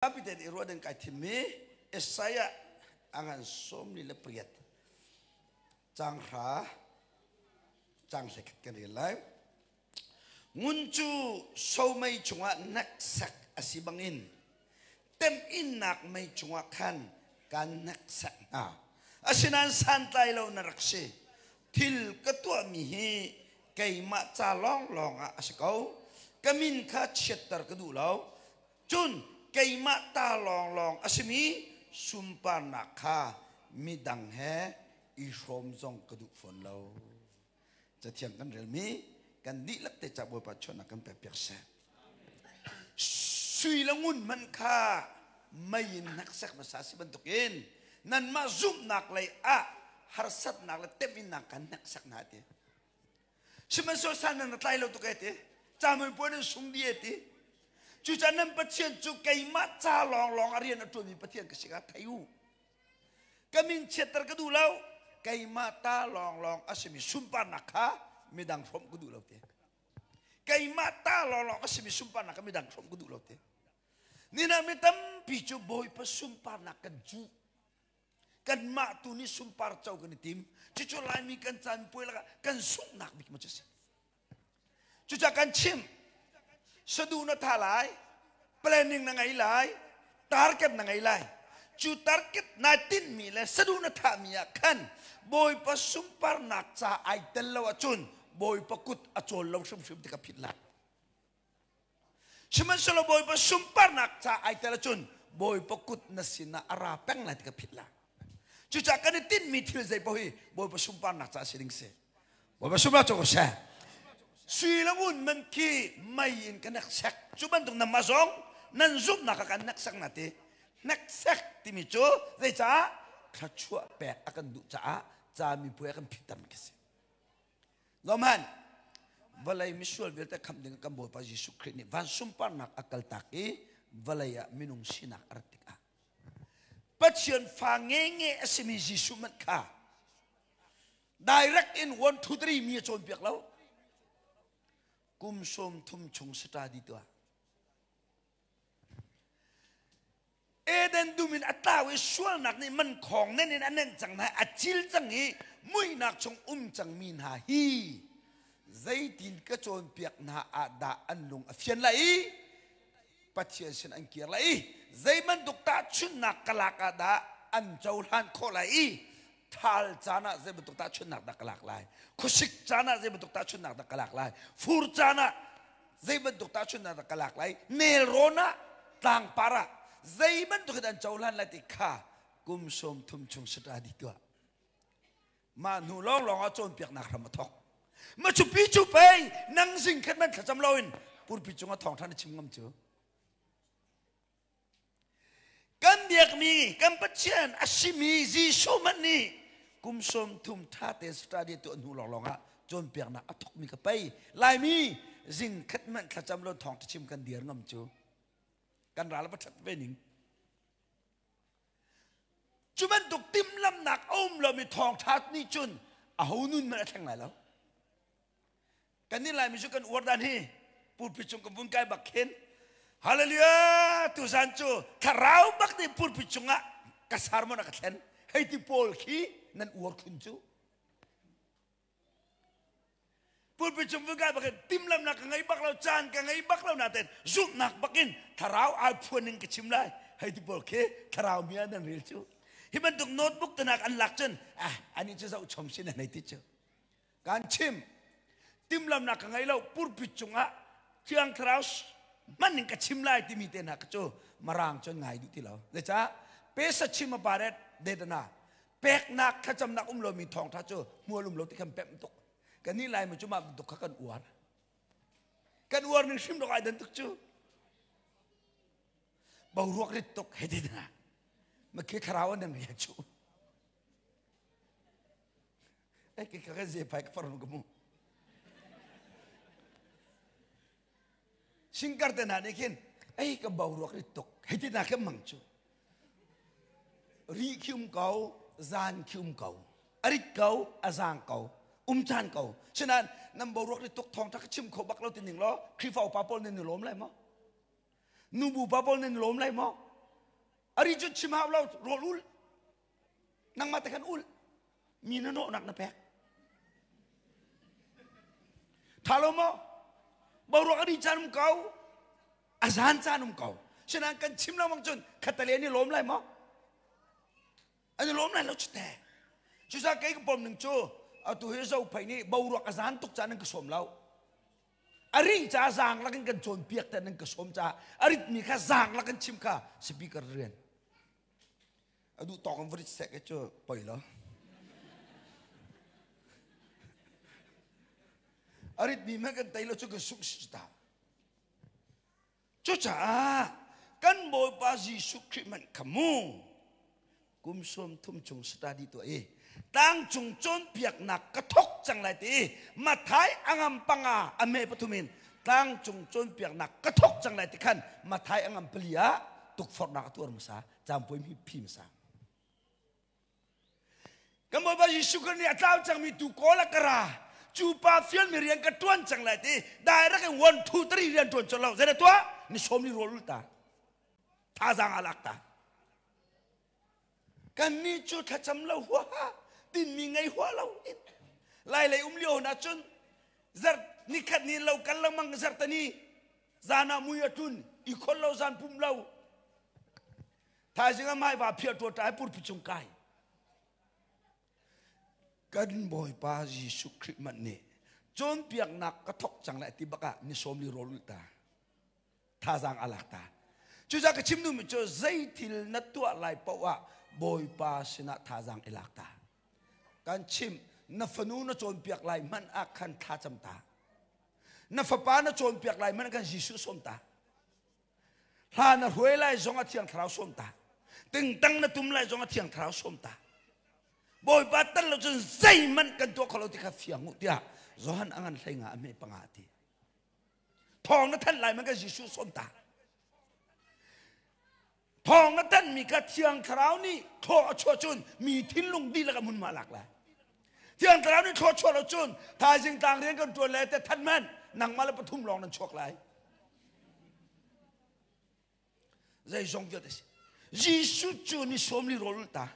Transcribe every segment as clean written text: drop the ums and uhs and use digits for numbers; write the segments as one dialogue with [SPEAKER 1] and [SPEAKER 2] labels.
[SPEAKER 1] Zapi tein i ruah ding kai thimmi Isaiah a ngan 48 caang hra caang hlekhat kan rel lai. Ngun cu somei chungah hneksak a si bangin temhinnak mei chungah khan kan hneksak hna. Asinain santlai lo na rak si. Thil ka tuahmi hi keimah ca lawnglawng ah a si ko. Ka min kha chiatter ka duh lo. Cun keimah ta lawnglawng a simi sunparnak kha midang he i hrawm zong ka duh fawn lo. Cathiang kan relmi kan dihlak te ca Bawipa chuahnak kan pek piak seh. Sui le ngun hmanh kha mei in hneksak hmasa si bantukin nanmah zumhnak lei ah harsatnak le temhinnak kan hneksak hna ti. Sihmanhsehlaw san nan tlai lo tuk e ti. Camuai puan in sung di e ti. Cucaah nan Pathian cu keimah ca lawnglawng a rian a ṭuanmi Pathian ka si kha thei u. Ka min chiatter ka duh lo. Keimah ta lawnglawng a simi sunparnak kha midang hrawmh ka duh lo ti. Keimah ta lawnglawng a simi sunparnak kha midang hrawmh ka duh lo ti. Nina mi tampi cu Bawipa sunparnak kan cuh. Kanmah tu nih sunpar co kan i tim. Cucu Laimi kan caan puai lakah kan sunghnak bik ma cu si. Cucaah kan chim. Sadu na tha lai, planning na ngei lai, target na ngei lai. Cu target naa tinhmi le sadu na thahmi ah khan Bawipa sunparnak ca ai tel lo ahcun Bawipa kut a cawl lo hrimhrim ti ka phit lai. Sihmanhsehlaw Bawipa sunparnak ca ai tel ahcun Bawipa kut na sinah a ra peng lai ti ka phit lai. Cucaah kan i tinhmi thil zei paoh hi Bawipa sunparnak ca si ding si. Bawipa sunparnak cu ko seh. Sui le ngun man khi mei in ka neksek. Cu bantuk namah zong nan zumhnak ah kan neksek na ti. Neksek timi cu zeicah thluachuah pek a kan duh caah ca mipuai a kan phitter mi khi si. Zohhmanh, vawlei misual vialte khamh ding kan Bawipa Jesuh Khrih nih van sunparnak a kaltak i vawlei ah minung sinak a rat tikah Pathian fa ngenge a simi Jesuh hmanh kha direct in 1 2 3 mi a cawnpiak lo. Kum 30 chung study tuah. Eden dum in a tlau i sualnak nih man khawng nen in a nenh cang hna a cil cang i muihnak chung um cangmi hna hi zeitin ka cawnpiak hna ah dah an lung a fian lai i Pathian sin an kir lai i zei bantuk tahchunhnak ka lak ah dah an cohlan khawh lai i thal caan ah zei bantuk tahchunhnak dah ka lak lai khuasik caan ah zei bantuk tahchunhnak dah ka lak lai fur caan ah zei bantuk tahchunhnak dah ka lak lai nelrawn ah tlangpar ah zei bantuk in an cohlan lai ti kha kum 30 chung study tuah mah hnu lawnglawng ah cawnpiaknak hram a thawk ma cu pi cu pei nang zing khat man thlacam loin purpi cungah thawngṭha na chim ngam cu Kan biakmi kan Pathian a simi Jesuh hmanh nih kum 30 ṭha tein study tuah hnu lawnglawng ah cawnpiaknak a thawkmi ka pei. Laimi zing khat hmanh thlacam lo thawng chim kan dir ngam cu kan ral va ṭhat ve ning. Cu bantuk timhlamnak a um lomi thawngṭha nih cun aho nun hmanh a thleng lai lo. Kan nih Laimi cu kan uar dan hi pulpit cung kan vun kai bak khin hallelujah tuzan cu thlarau bak nih pulpit cungah ka sermon a ka thlen hei ti pawl khi nan uar khun cu pulpit cung vun kai bak in timlamnak ka ngei bak lo caan ka ngei bak lo nain zumhnak bak in thlarau ai phuan ning ka chim lai hei ti pawl khi thlarau mi ah nan rel cu hi bantuk notebook tenak an lak cun ah ani cu zoh chom sin an hei ti cu Kan chim. Timhlamnak ka ngei lo. Pulpit cungah Thiang Thlarau hman in ka chim lai timi te hna cu marang cun ngai duh ti lo. Zeicah pesa chim a paret detana peknak thlacamnak um lomi thawngtha cu hmual um lo ti khan pemh tuk. Kan nih Laimi cu mah bantuk kha kan uar. Kan uar ning hrim dok ai dan tuk cu. Boruak rit tuk he ti na. Makhi thlarau an rian cu. Ai ke ka ze phai ka farnu ka mu. Singkar te na nih khin ei ka bo ruak rit tuk hei ti na kan mang cu. Ri khi um ko, zan khi um ko. A rit ko, a zang ko, um chan ko. Sinain nan bo ruak rit tuk thawng tha ka chim kho bak lo ti ning law Khrihfa upa pawl nan i lawm lai maw? Nubu pa pawl nan i lawm lai maw? Ari cu chim hau lo, rawl ul. Nangmah te khan ul. Mi na nawhnak na pek. Tha lo maw? Boruak ari caan um ko. A zan caan um ko. Sinain kan chim lo mang cun khatale an i lawm lai maw? An i lawm lai lo chite. Cucaah kei ka pom ning cu atu hi Zophei nih boruak a zan tuk caan an ka sawm lo. A ri ca zaang lakin kan cawnpiak te nan ka sawm caah a ritmi kha zaang lakin chim kha speaker rian. A duh tawk in va rit sek cu poi lo. A ritmi hmanh kan tei lo cu kan sungh si ta. Cucaah kan Bawipa Jesuh Khrih hmanh kha mu kum 30 chung study tuah i tlangcung cawnpiaknak ka thok cang lai ti i Mathai angam panga a me pathum in tlangcung cawnpiaknak ka thok cang lai ti khan Mathai angam pali ah tukforhnak a tuar hmasa campui mi phi hmasa. Kan Bawipa Jesuh Khrih nih a tlau cangmi tu kawl a ka ra. Cu pa fialmi rian ka ṭuan cang lai ti direct in one two three rian ṭuan colh lo. Zei tuah? Ni sawm ni rawl ul ta. Thazaang a lak ta. Kan nih cu thlacam lo huaha tinmi ngei hua lo in lai lei um lio na cun zarh nikhat ni lo kal lengmang zarhtani zan ah mui a tlun i khol lo zan pum lo Thaizing ah maiva phiah ṭuat ṭai purpi cung kai. Kan Bawipa Jesuh Khrih manh nih cawnpiaknak ka thok cang lai ti bak ah ni sawm li rawl ulh ta. Thazaang a lak ta. Cucaah ka chim duhmi cu zeithil na tuah lai paoh ah Bawipa sinah thazaang i lak ta. Kan chimh na fanu na cawnpiak lai hmanh ah khan thlacam ta. Na fapa na cawnpiak lai hmanh ah khan Jesuh sawm ta. Hla na hruai lai zong a Thiang Thlarau sawm ta. Tingtang na tum lai zong a Thiang Thlarau sawm ta. Bawipa tal lo cun zeihmanh kan tuah kho lo ti kha fiang u tiah Johan a ngan hlei nga a hme panga ti. Thawng na thanh lai man kan Jesuh sawm ta. Thawng na tanmi kha Thiang Thlarau nih thaw a chuah cun mi thinlung dihlak a hmunhma lak lai. Thiang Thlarau nih thaw chuah lo cun thaizing tlang rian kan ṭuan lai te than man nangmah le pathum lawng nan chuak lai. Zeizong vialte si. Jesuh cu ni sawm li rawl ulh ta.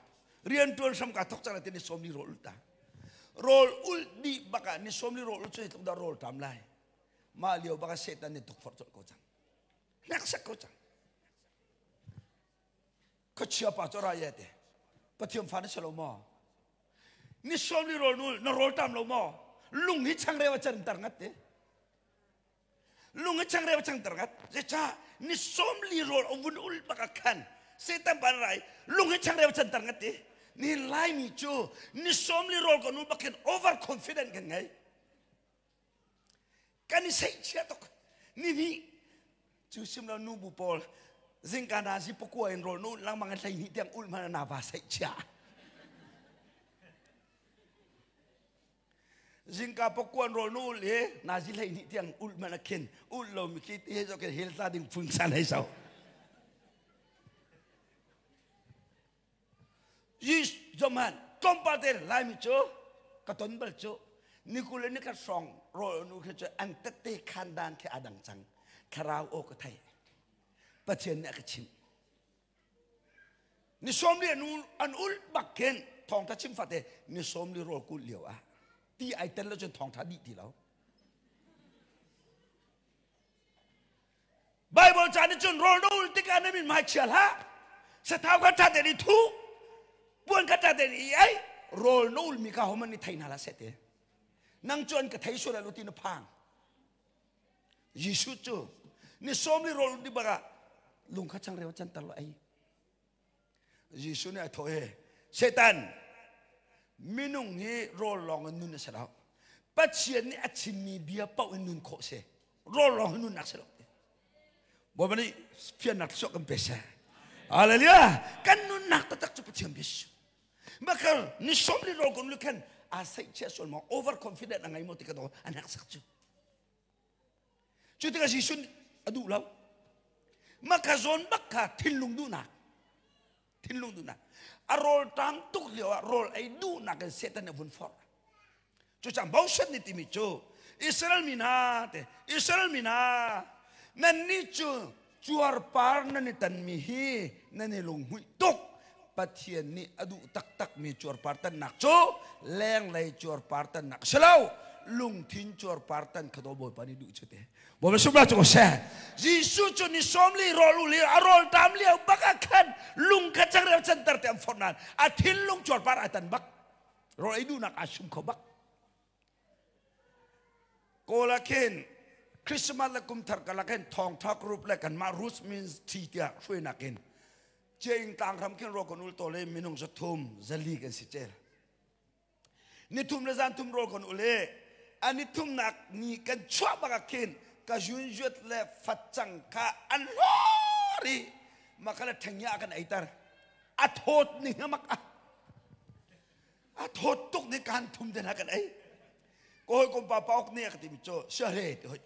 [SPEAKER 1] Rian ṭuan hram ka thok cang te ni sawm li rawl ulh ta. Rawl ulh dih bak ah ni sawm li rawl ulh cu tluk dah rawl ṭam lai. Mah lio bak ah Satan nih tukforh colh ko cang. Hneksak ko cang. Khuachia pa cu ra ye te. Pathian fa na si lo maw? Ni sawm li rawl nul na rawl ṭam lo maw? Lung hi changreu a can tar ngat te. Lung hi changreu a cang tar ngat. Zeicah ni sawm li rawl a vun ul bak ah khan Satan pa rai lung hi changreu a can tar ngat te. Ni Laimi cu ni sawm li rawl kan ul bak khin over confident kan ngei. Kan i seihchia tuk. Ni hnih cu sim lo nu bu pawl zingka na zi pakua in rawl nu langmang in hlei hnih tiang ul hmanh na va seihchia. Zingka pakuan rawl nu ul i na zi hlei hnih tiang ul hmanh a khin ul lo mi khi ti he zo khin hel tla ding phun san hei so. Zohhmanh, tlawmpal te Laimi cu ka ton bal cu nikul le nikhat hrawng rawl nu khi cu an tette khandan khi aa dang cang. Thlarau aw ka thei. Pathian nih a ka chimh. Ni sawm li an ulh bak khin thawngtha chim fate ni sawm li rawl kulh lio ah ti ai tel lo cun thawngtha dih ti lo. Bible ca nih cun rawl na ul tikah na min hmai chia hlah. Sathau kha ṭha tein i thu. Puan kha ṭha tein i ei. Rawl na ulmi kha homan nih thei hna hlah seh ti. Nang cu an ka thei sual lo ti na phang. Jesuh cu ni sawm li rawl di bak ah lung kha changreu canter lo ei. Jesuh nih a thawh i Satan minung hi rawl lawng in nun a si lo. Pathian nih a chimmi bia paoh in nun khawh si. Rawl lawng in nunnak si lo. Bawipa nih fiannak thluachuah kan pe seh. Hallelujah! Kan nunnak taktak cu Pathian bia si. Bakar ni som li rawl kun lu khan aa seihchiah sual maw overconfident a ngei maw ti ka daw an heksak cu. Cu tikah Jesuh a duh lo. Mah kha zawn bak kha thinlung duhnak. Thinlung duhnak. A rawl ṭang tuk lio ah rawl ei duhnak in Satan nih a vun forh. Cucaah Moses nih timi cu Israel mi hna te Israel mi hna nannih cu Cuarpar nan i tanmi hi nan i lunghmuih tuk. Pathian nih a duh taktakmi cuarpar tannak cu lenglei cuarpar tannak a si lo. Lungthin cuarpar tan kha daw Bawipa nih duh cu te. Bawipa sumla cu seh. Jesuh cu ni sawmli rawl ul i a rawl tam lio bak ah khan lung kha changreu canter te an forh nain a thinlung cuarpar ai tan bak. Rawl ei duhnak aa sum kho bak. Kawl ah khin Christmas le kum thar karlak hin thawngtha group le kanmah Roots Ministry tiah hruainak in Ciaing tlangram khin rawl kan ul tawl i minung zathum zali kan si cel. Nithum le zan thum rawl kan ul i a nithumnak ni kan chuah bak ah khin ka yunzuat le facang kha an hlor i mah kha le ṭhengya kan eiter. A thawt ning a mak ah a thawt tuk nih kaan thum te hna kan ei ka hawikom pa pauk nih a ka timi cu siahre ti hoi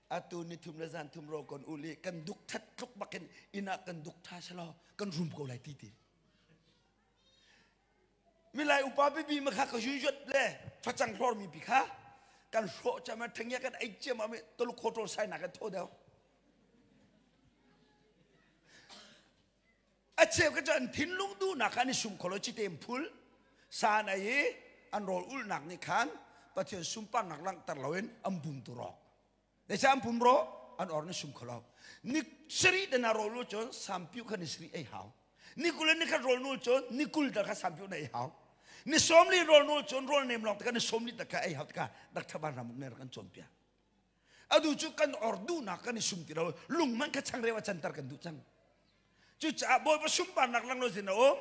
[SPEAKER 1] atu ni thum le zan thum ro kon uli kan duk that tluk bakin inn ah kan duk tha selaw kan rum ko lai ti ti milai upa bibi ma kha ka yuyot le facang hlor mi pi kha kan hrawh chama thengya kan ei chiam ami toluk khotol sai na kan tho deu A cheu ka cu an thinlung duhnak kha an i sum kho lo cite phul san ei i an rawl ulhnak nih khan Pathian sunparnak langhter loin an pum tu rawk. Zeicah an pum rawh? An or ni sum kho lo. Ni sarih te na rawl ul cun sampiu kha ni sarih ei hau. Ni kul ni khat rawl nul cun ni kul tal kha sampiu na ei hau. Ni sawmli rawl nul cun rawl nem lawng te kha ni sawmli tak kha ei hau tikah dak thaban ramuk ne rak kan cawnpiak. Adu cu kan or duhnak kan i sum ti lo lung man kha changreu a canter kan duh cang. Cucaah Bawipa sunparnak lang lo sin a um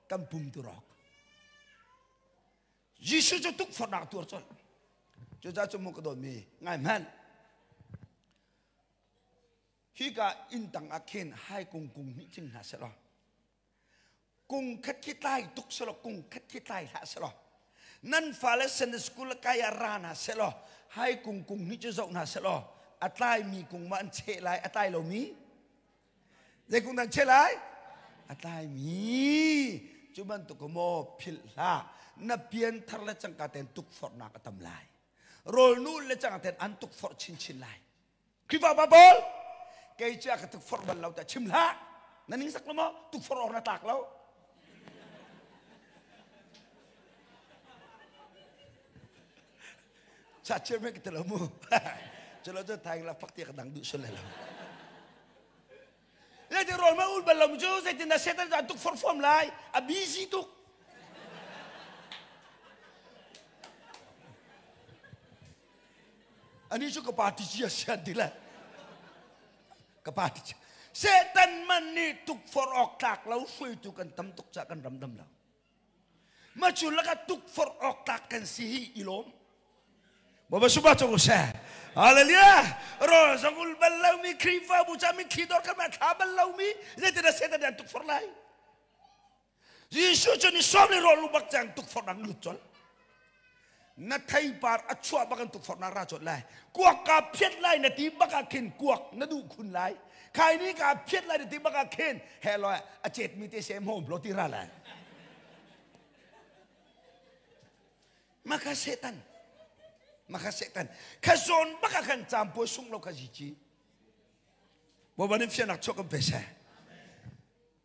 [SPEAKER 1] kan pum tu rawk. Jesuh cu tukforhnak tuar colh. Cucaah cu mu ka dawtmi ngai hmanh. Hika inn tang ah khin hai kung kung hnih thing hna seh law kung khat khi tlai tuk selaw kung khat khi tlai hlah selaw nan fale Sunday school kai ah ra hna selaw hai kung kung nih cu zoh hna selaw a tlai mi kung ma an cheh lai a tlai lomi zei kung dan cheh lai a tlai mi cu bantuk maw philh hlah na pian thar le cangka ten tukforhnak a tam lai rawl nu le cangka ten an tukforh chinchin lai Khrihfa pa pawl kei cu a ka tukforh bal lo ta chim hlah na ning sak lo maw tukforh awk na tlak lo cha chiam he ka ti lo mu culo cu thaing la fak ti ka dang duh sul le lo Zeitin rawl ma ul bal lo cu zeitin dah Satan an tuk forfom lai a busy tuk Ani cu ka party cia si an ti le. Ka party cia. Satan man nih tukforh awk tlak lo hruaitu kan tam tuk caah kan ram dam lo. Ma cu laka tukforh awk tlak kan si hi i lawm. Bawipa suba cung seh. Hallelujah. Rawl zong ul bal lomi Khrihfabu ca mitthli dor kan ma thla bal lomi zeitin Satan an tukforh lai. Jesuh cu ni sawm le rawl bak cang tukforhnak lut colh. Na theipar a chuah bak in tukforhnak ra colh lai. Kuak ka phiat lai na ti bak ah khin kuak na duh khun lai. Khai ni ka phiat lai na ti bak ah khin he lo a chet mi te sem hom lo ti ra lai. Maka setan. Maka setan. Kha zawn bak ah khan campuai sung lo kha zici. Bawipa nih fiannak chuak kan pe seh.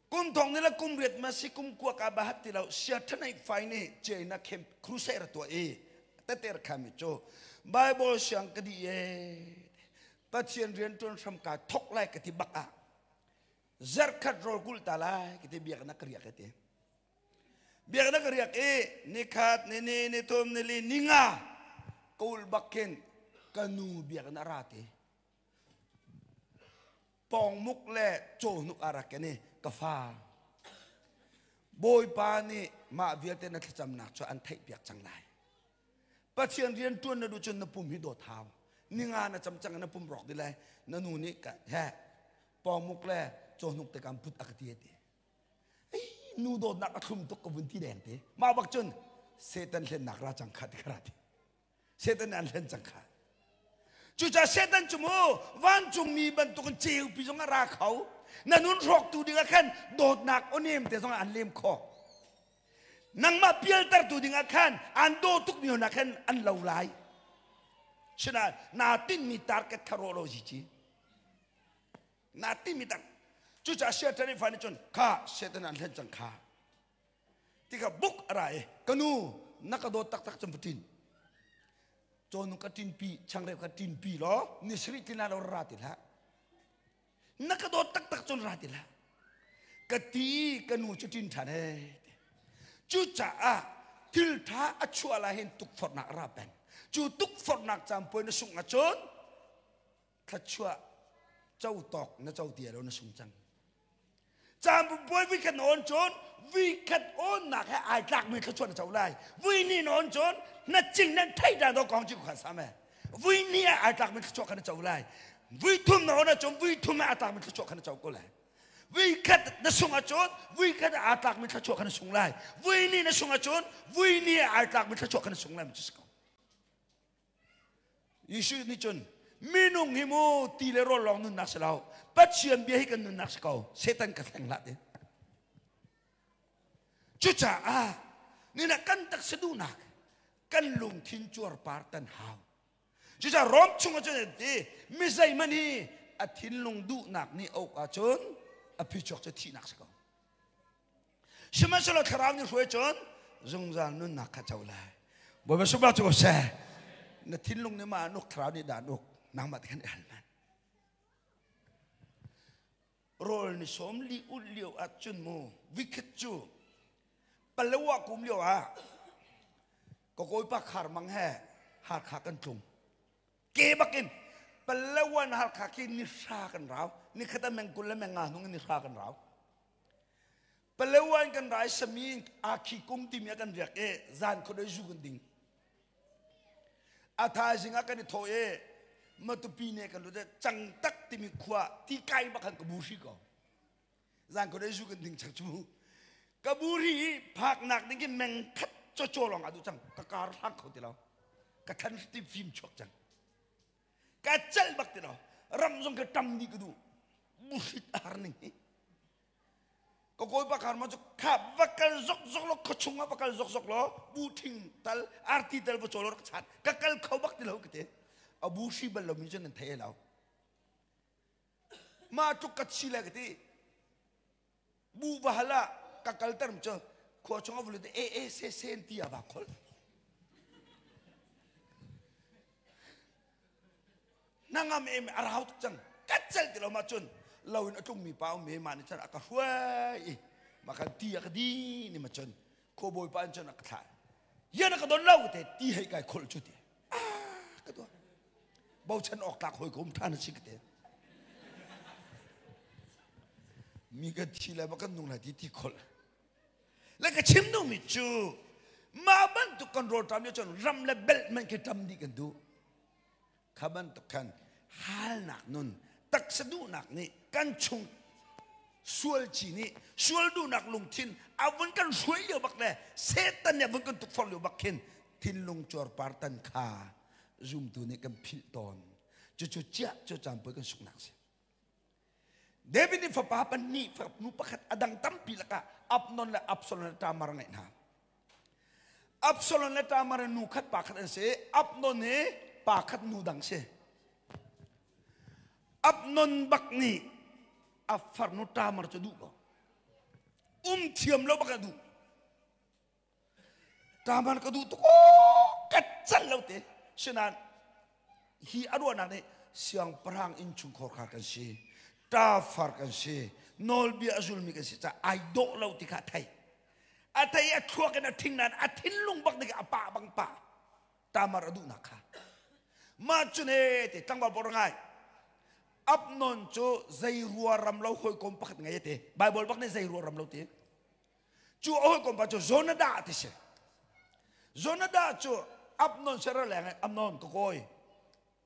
[SPEAKER 1] Kum thong ni le kum riat ma si kum kua ka bahat ti lo sia thanai fai nih China camp crusade ra tuah i teter khami cu Bible siang ka di e Pathian rian tuan hram ka thok lai ka ti bak ah zarkhat rawl kul ta lai ka ti biaknak ka riak ti biaknak ka riak i nikhat ni ni ni thum ni li ni nga kaul bak khin ka nu biaknak ra ti Pawngmuk le cawhnuk a rak ken i ka fa Bawipa nih mah vialte na thlacamnak cu an theihpiak cang lai. Pathian rian ṭuan na duh cun na pum hi dawt hau. Ninga na cam cang na pum rawk di lai. Na nu nih ka he pawngmuk le cawhnuk te kan put a ka ti a ti. Ei, nu dawtnak a thlum tuk ka vun ti deng te. Mah bak cun Satan hlennak ra cang kha ti ka ra ti. Satan nih an hlen cang kha. Cucaah Satan cu mu vancungmi bantukin ceupi zong a ra kho. Na nun hrawktu ding ah khan dawtnak aw-nem te zong ah an lem khawh. Nangmah pialtertu ding ah khan an daw tukmi hna khan an lo lai. Sinain naa tinhmi target kha rawh lo zici. Na timi tak. Cucaah Satan nih fa nih cun kha Satan an hlen cang kha. Tika buk a ra i ka nu na ka dawt taktak cun va ṭin. Cawnu ka ṭinpi, changreu ka ṭinpi law ni sarih tlin ah lo ra ti hlah. Na ka dawt taktak cun ra ti hlah. Ka ti ka nu cu ṭin ṭhan ee. Cucaah thil ṭha a chuah lai hin tukforhnak a ra peng. Cu tukforhnak caan puai na sungh ahcun thluachuah co tawk na co ti lo na sung cang. Caan puai vi khat na on cun vi khat onnak he ai tlakmi thluachuah na co lai. Vui ni na on cun na cing nan thei da do kong chi khan sam e. Vui ni ah ai tlakmi thluachuah kha na co lai. Vui thum na on ahcun vui thum ah ai tlakmi thluachuah kha na co ko lai. Vui khat na sung ahcun vui khat ah aa tlakmi thluachuah kha na sung lai. Vui ni na sung ahcun vui ni ah ai tlakmi thluachuah kha na sung lai. Jesuh nih cun minung hi mu ti le rawl lawng nunnak si lo Pathian bia hi kan nunnak si ko Satan ka thleng hlah ti cucaah nina kan taksa duhnak kan lungthin cuarpar tan hau cucaah Rom chung ah cun an ti mi zeihmanh hi a thinlung duhnak nih ok ahcun a phichuak cu thihnak si ko Sihmanhsehlaw thlarau nih hruai cun zungzal nunnak kha co lai. Bawipa sunglaw cu seh. Na thinlung nih mah an uk, thlarau nih dah an uk. Nangmah te khan i hal man. Rawl ni sawm li ul lio ah cun mu vikhat cu Palawa kum lio ah ka kawipa khar mang he Hakha kan tlung. Ke bakin Palawan Halkha khi ni hra kan rau. Ni khat a meng 20 le meng nga hnung in ni hra kan rau. Palawan kan rai sami akhi kum timi ah kan riak i zan khuadei zu kan ding. A thaizing ah kan i thawh i Matupi ne kan lut i cangtak timi khua ti kai bak khan ka bu hri ko. Zan khuadei zu kan ding chak cu. Ka bu hri i phaknak ding khi meng khat caw lawng ah duh cang. Ka kar hlang kho ti lo. Ka than ti fim chuak cang. Ka celh bak ti lo. Ram zong ka tam dih ka duh. Buhrit a har ning hi. Ka kawi pa khar ma cu kha va kal zok zok lo khuachung ah va kal zok zok law bu thing tal arti tal va caw rak chat ka kal kho bak ti lo ka ti a bu hri bal lo mi cu nan thei lo ma tluk ka chi le ka ti bu va hal ah ka kal ter cu khua chung ah vulu te e e se sen ti a va khol Nangam em a rau tuk cang. Ka cel ti lo ma cun lo in a tlungmi pa um me ma nih cun a ka hruai i ma kan ti a ka di ni ma cun khuabawi pa in cun a ka thlah. Yan a ka don lo te ti hei kai khol cu ti. Ah ka tuah. Bochan awk tlak hawi kom than a si ka te. Mi kan thi lai ma kan nung lai ti ti khol. Le ka chim duhmi cu mah bantuk kan rawlṭam lio cun ram le belh man khi ṭam dih kan duh. Kha bantuk khan halnak nun taksa duhnak nih kan chung sual ci nih sual duhnak lungthin a vun kan hruai lio bak le Satan nih a vun kan tukforh lio bak khin thinlung cuarpar tan kha zumtu nih kan philh tawn. Cucu ciah cu caan poi kan suknak si. David nih fapa pahnih nu pakhat a dang tampi lakah Abnon le Absalom le Tamar a ngeih hna. Absalom le Tamar nu khat pa khat an si. Abnon hi pa khat nu dang si. Abnon bak nih a farnu Tamar cu duh ko. Um thiam lo bak a duh. Tamar ka duh tuk ka cal lo te sinain hi a ruahnak nih siangpahrang innchungkhar kha kan si ṭafar kan si nawlbia a zulmi kan si caah ai dawh lo ti kha a thei a thei a thluak in a thing nain a thinlung bak nih a pah bang pah Tamar a duhnak kha mah cun he te tlangval bor ngai Abnon cu zei rua ram lo hawikom pakhat ngei te Bible bak nih zei rua ram lo ti Cu a hawikom pa cu Jonada ti si. Jonada cu Abnon ser leng Amnon ka kawi.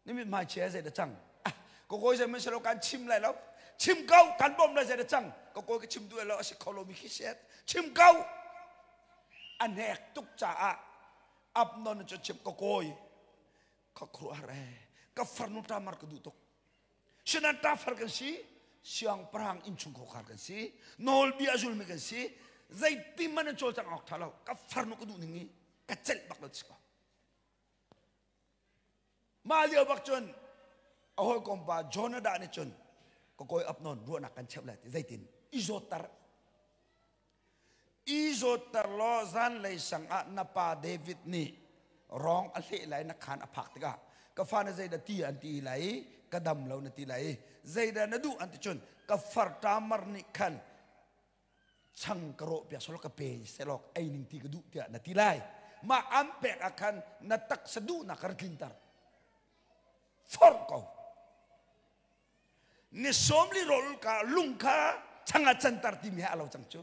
[SPEAKER 1] Ni mit hmai chia zei da cang. Ah, ka kawi zei man selo kan chim lai lo. Chim ko kan bom lai zei da cang. Ka kawi ka chim duh lo a si kho lo mi khi set. Chim ko. A hnek tuk caah Abnon cu chim ka kawi. Ka khuruah re. Ka farnu Tamar ka duh tuk. Sinan ṭafar kan si, siangpahrang innchungkhar kan si, nawlbia a zulmi kan si, zeitin man an cawlcangh awk ṭha lo, ka farnu ka duh ning i ka celh bak lo si ko. Mah lio bak cun a hawikom pa Jonadab nih cun. Ka kawi Abnon ruahnak kan cheuh lai ti zeitin i zawtter i zawtter law zanlei sang ah na pa David nih rong a hleh lai na khaan a phak tikah ka fa na zeidah ti an ti lai i ka dam lo na ti lai i zeidah na duh an ti cun ka far Tamar nih khan chang ka rawh piak selaw ka pe selaw ei ning ti ka duh tiah na ti lai. Mah an pek ah khan na taksa duhnak ka tlinter forh ko. Ni 40 rawl ka lung kha chang ah canter timi he a lo cang cu.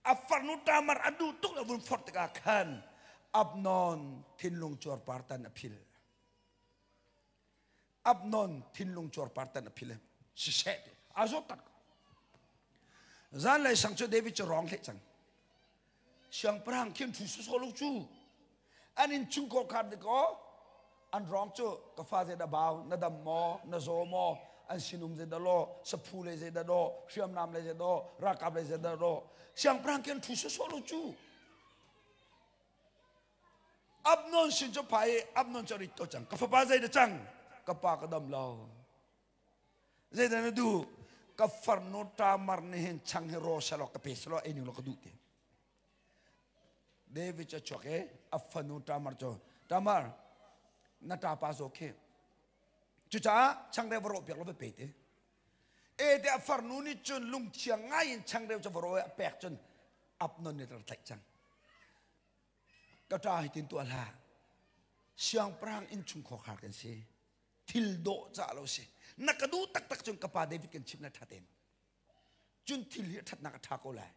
[SPEAKER 1] A farnu Tamar a duh tuk le vun forh tikah khan Abnon thinlung cuarpar tan a phil. Abnon thinlung cuarpar tan a phil. Siseh ti a zawt tak. Zanlei sang cu David cu rong hleh cang. Siangpahrang khin thu sawsawh lo cu. An inn chung ko khar dikaw an rong cu ka fa zei dah bau, na dam maw, na zaw maw, an sinum zei dah law, saphu lei zei dah daw, hriamnam lei zei daw, ralkap lei zei dah daw. Siangpahrang khin thu sawsawh lo cu. Abnon sin cu phai i Abnon cu a rit ko cang. Ka fapa zei dah cang? Ka pa ka dam lo. Zeidah na duh? Ka farnu Tamar nih hin chang hi raw selaw ka pe selaw ei ning law ka duh ti. David cu a chuak i a fanu Tamar cu, Tamar, na ṭapa zaw khi. Cucaah changreu va rawh piak law va pe ti. E te a farnu nih cun lungthiang ngai in changreu cu va raw i a pek cun Abnon nih a tlaih cang. Ka ṭa hi tin tuah hlah. Siangpahrang innchung khuakhar kan si. Thil dawh cah lo si. Na ka duh taktak cun ka pa David kan chimh na ṭha tein. Cun thil hi a ṭhatnak a ṭha ko lai.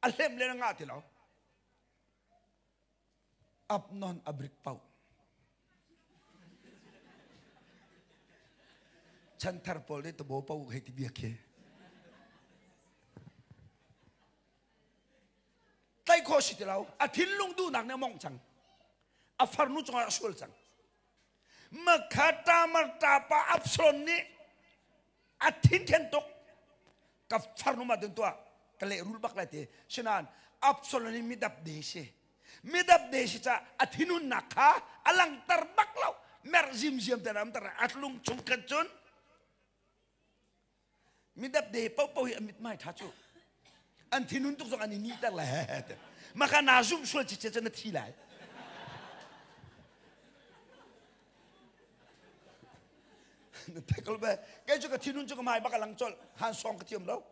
[SPEAKER 1] A hlem le na ngah ti lo. Abnon a brik pau. Chanthar pawl nih tabo pau hei ti bia khi. Tlaih khawh si ti lo. A thinlung duhnak nih a mongh cang. A farnu cungah a sual cang. Makha Tamar ṭapa Absalom nih a thin tuk. Ka farnu ma dun tuah ka lehrul bak lai ti. Sinain Absalom nih midap de si. Midap de si ca a thinunnak kha a langter bak lo. Mer zimziam te ram tar a lung chung khan cun midap de paohpaoh hi an mithmai ṭha cu an thinhun tuk zong an i nihter lai maka naa zumh sual cicet cu na thi lai. Na thekal be kei cu ka thinhun cu ka mai bak a lang colh. Han song ka thiam lo,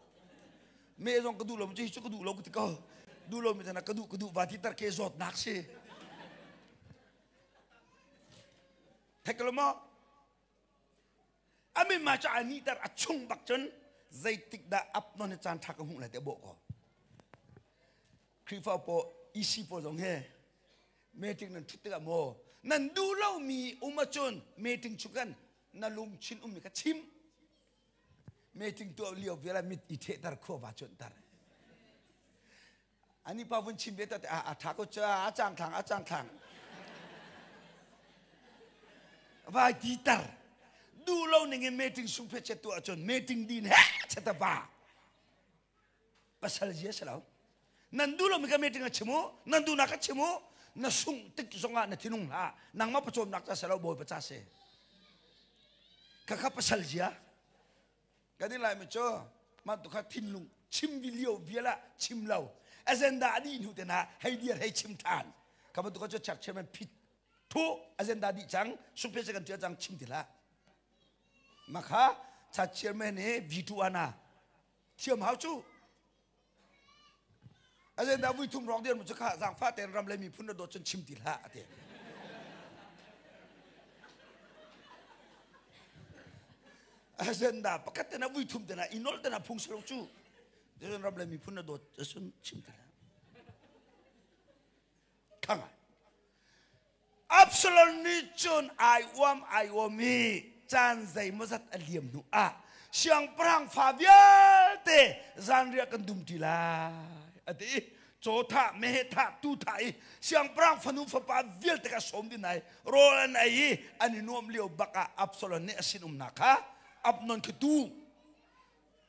[SPEAKER 1] me zong ka duh lo, cu cu ka duh lo ka ti ko. Duh lo mi tana ka duh ka duh va ti tar ke zawtnak si thekal maw. A min ma cu a nihter a chung bak cun zeitik dah Abnon hi caan ṭha ka hmuh lai ti a bawh ko. Khrihfa pawl EC pawl zong he meeting nan ṭhut tikah maw nan duh lomi um ahcun meeting chung kan na lungchin ummi kha chim. Meeting tuah lio vial ah mit i ṭhehter khua va cuanhter. Ani pa vun chim ve ta a tha ko cha a chang thlang a chang thlang vai ti tar du lo ning in meeting sung phe che tu ahcun meeting din he chata va pasal zia selo nan du lo mi ka meeting a chimu nan du na ka chimu na sung tik zongah na thinung hlah nangmah pachawm nak cha selo bawi pa cha se kha kha pasal zia. Kan i lai mi cu mah tu kha thinlung chim lio vial ah chim lo agenda a dih hnu te na hei dir hei chim than kha bantuk cu church chairman phit thu agenda dih cang sungphe se kan tia cang chim ti hlah. Makha church chairman he V2 ana thiam hau cu agenda vui thum rong dir mu cu kha zangfa ten ram le miphun na dawt cun chim ti hlah ati. Agenda pakhat te na vui thum te na inol te na phung selo cu cun ram le miphun na dawt cun chim ti hlah khang. Absalom nih cun ai uam ai uam i caan zeimawzat a liam hnu ah siangpahrang fa vialte zanriah kan dum ṭi lai a ti i caw thah meheh thah tuu thah i siangpahrang fanu fapa vialte kha sawm ding ai rawl an ei i an i nuam lio bak ah Absalom nih a sinumnak kha Amnon khi tu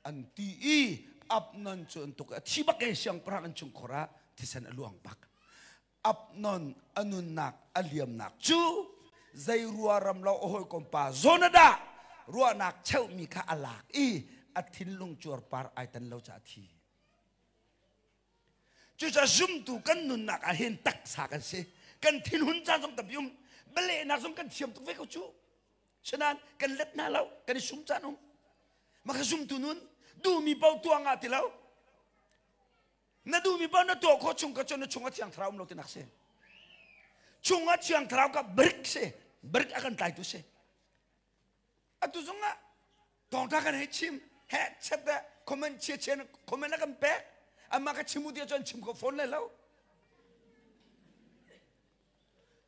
[SPEAKER 1] an ti i Amnon cu an tuk i a thi bak i siangpahrang an chungkhur ah thisen a luang bak. Abnon a nunnak a liamnak cu zei ruaram lo a hawikom pa Jonadab ruahnak cheuhmi kha a lak i A thinlung cuarpar ai tan lo caah a thi. Cucaah zumtu kan nunnak ah hin taksa kan si. Kan thinhun caan zong tampi um. Bialehnak zong kan thiam tuk ve ko cu. Sinain kan let hna lo, kan i sum caan um. Mah kha zumtu nun duhmi paoh tuah ngah ti lo. Na duhmi paoh na tuah khawh chung ka cun na chung a thiang thlarau um lo tinak si. Chung a thiang thlarau ka brik si. Brik a kan tlaitu si. Atu zong ah thawngtha kan hei chim he chat da comment chia chia comment a kan pek amah ka chim u ti cun chim kho phone lai lo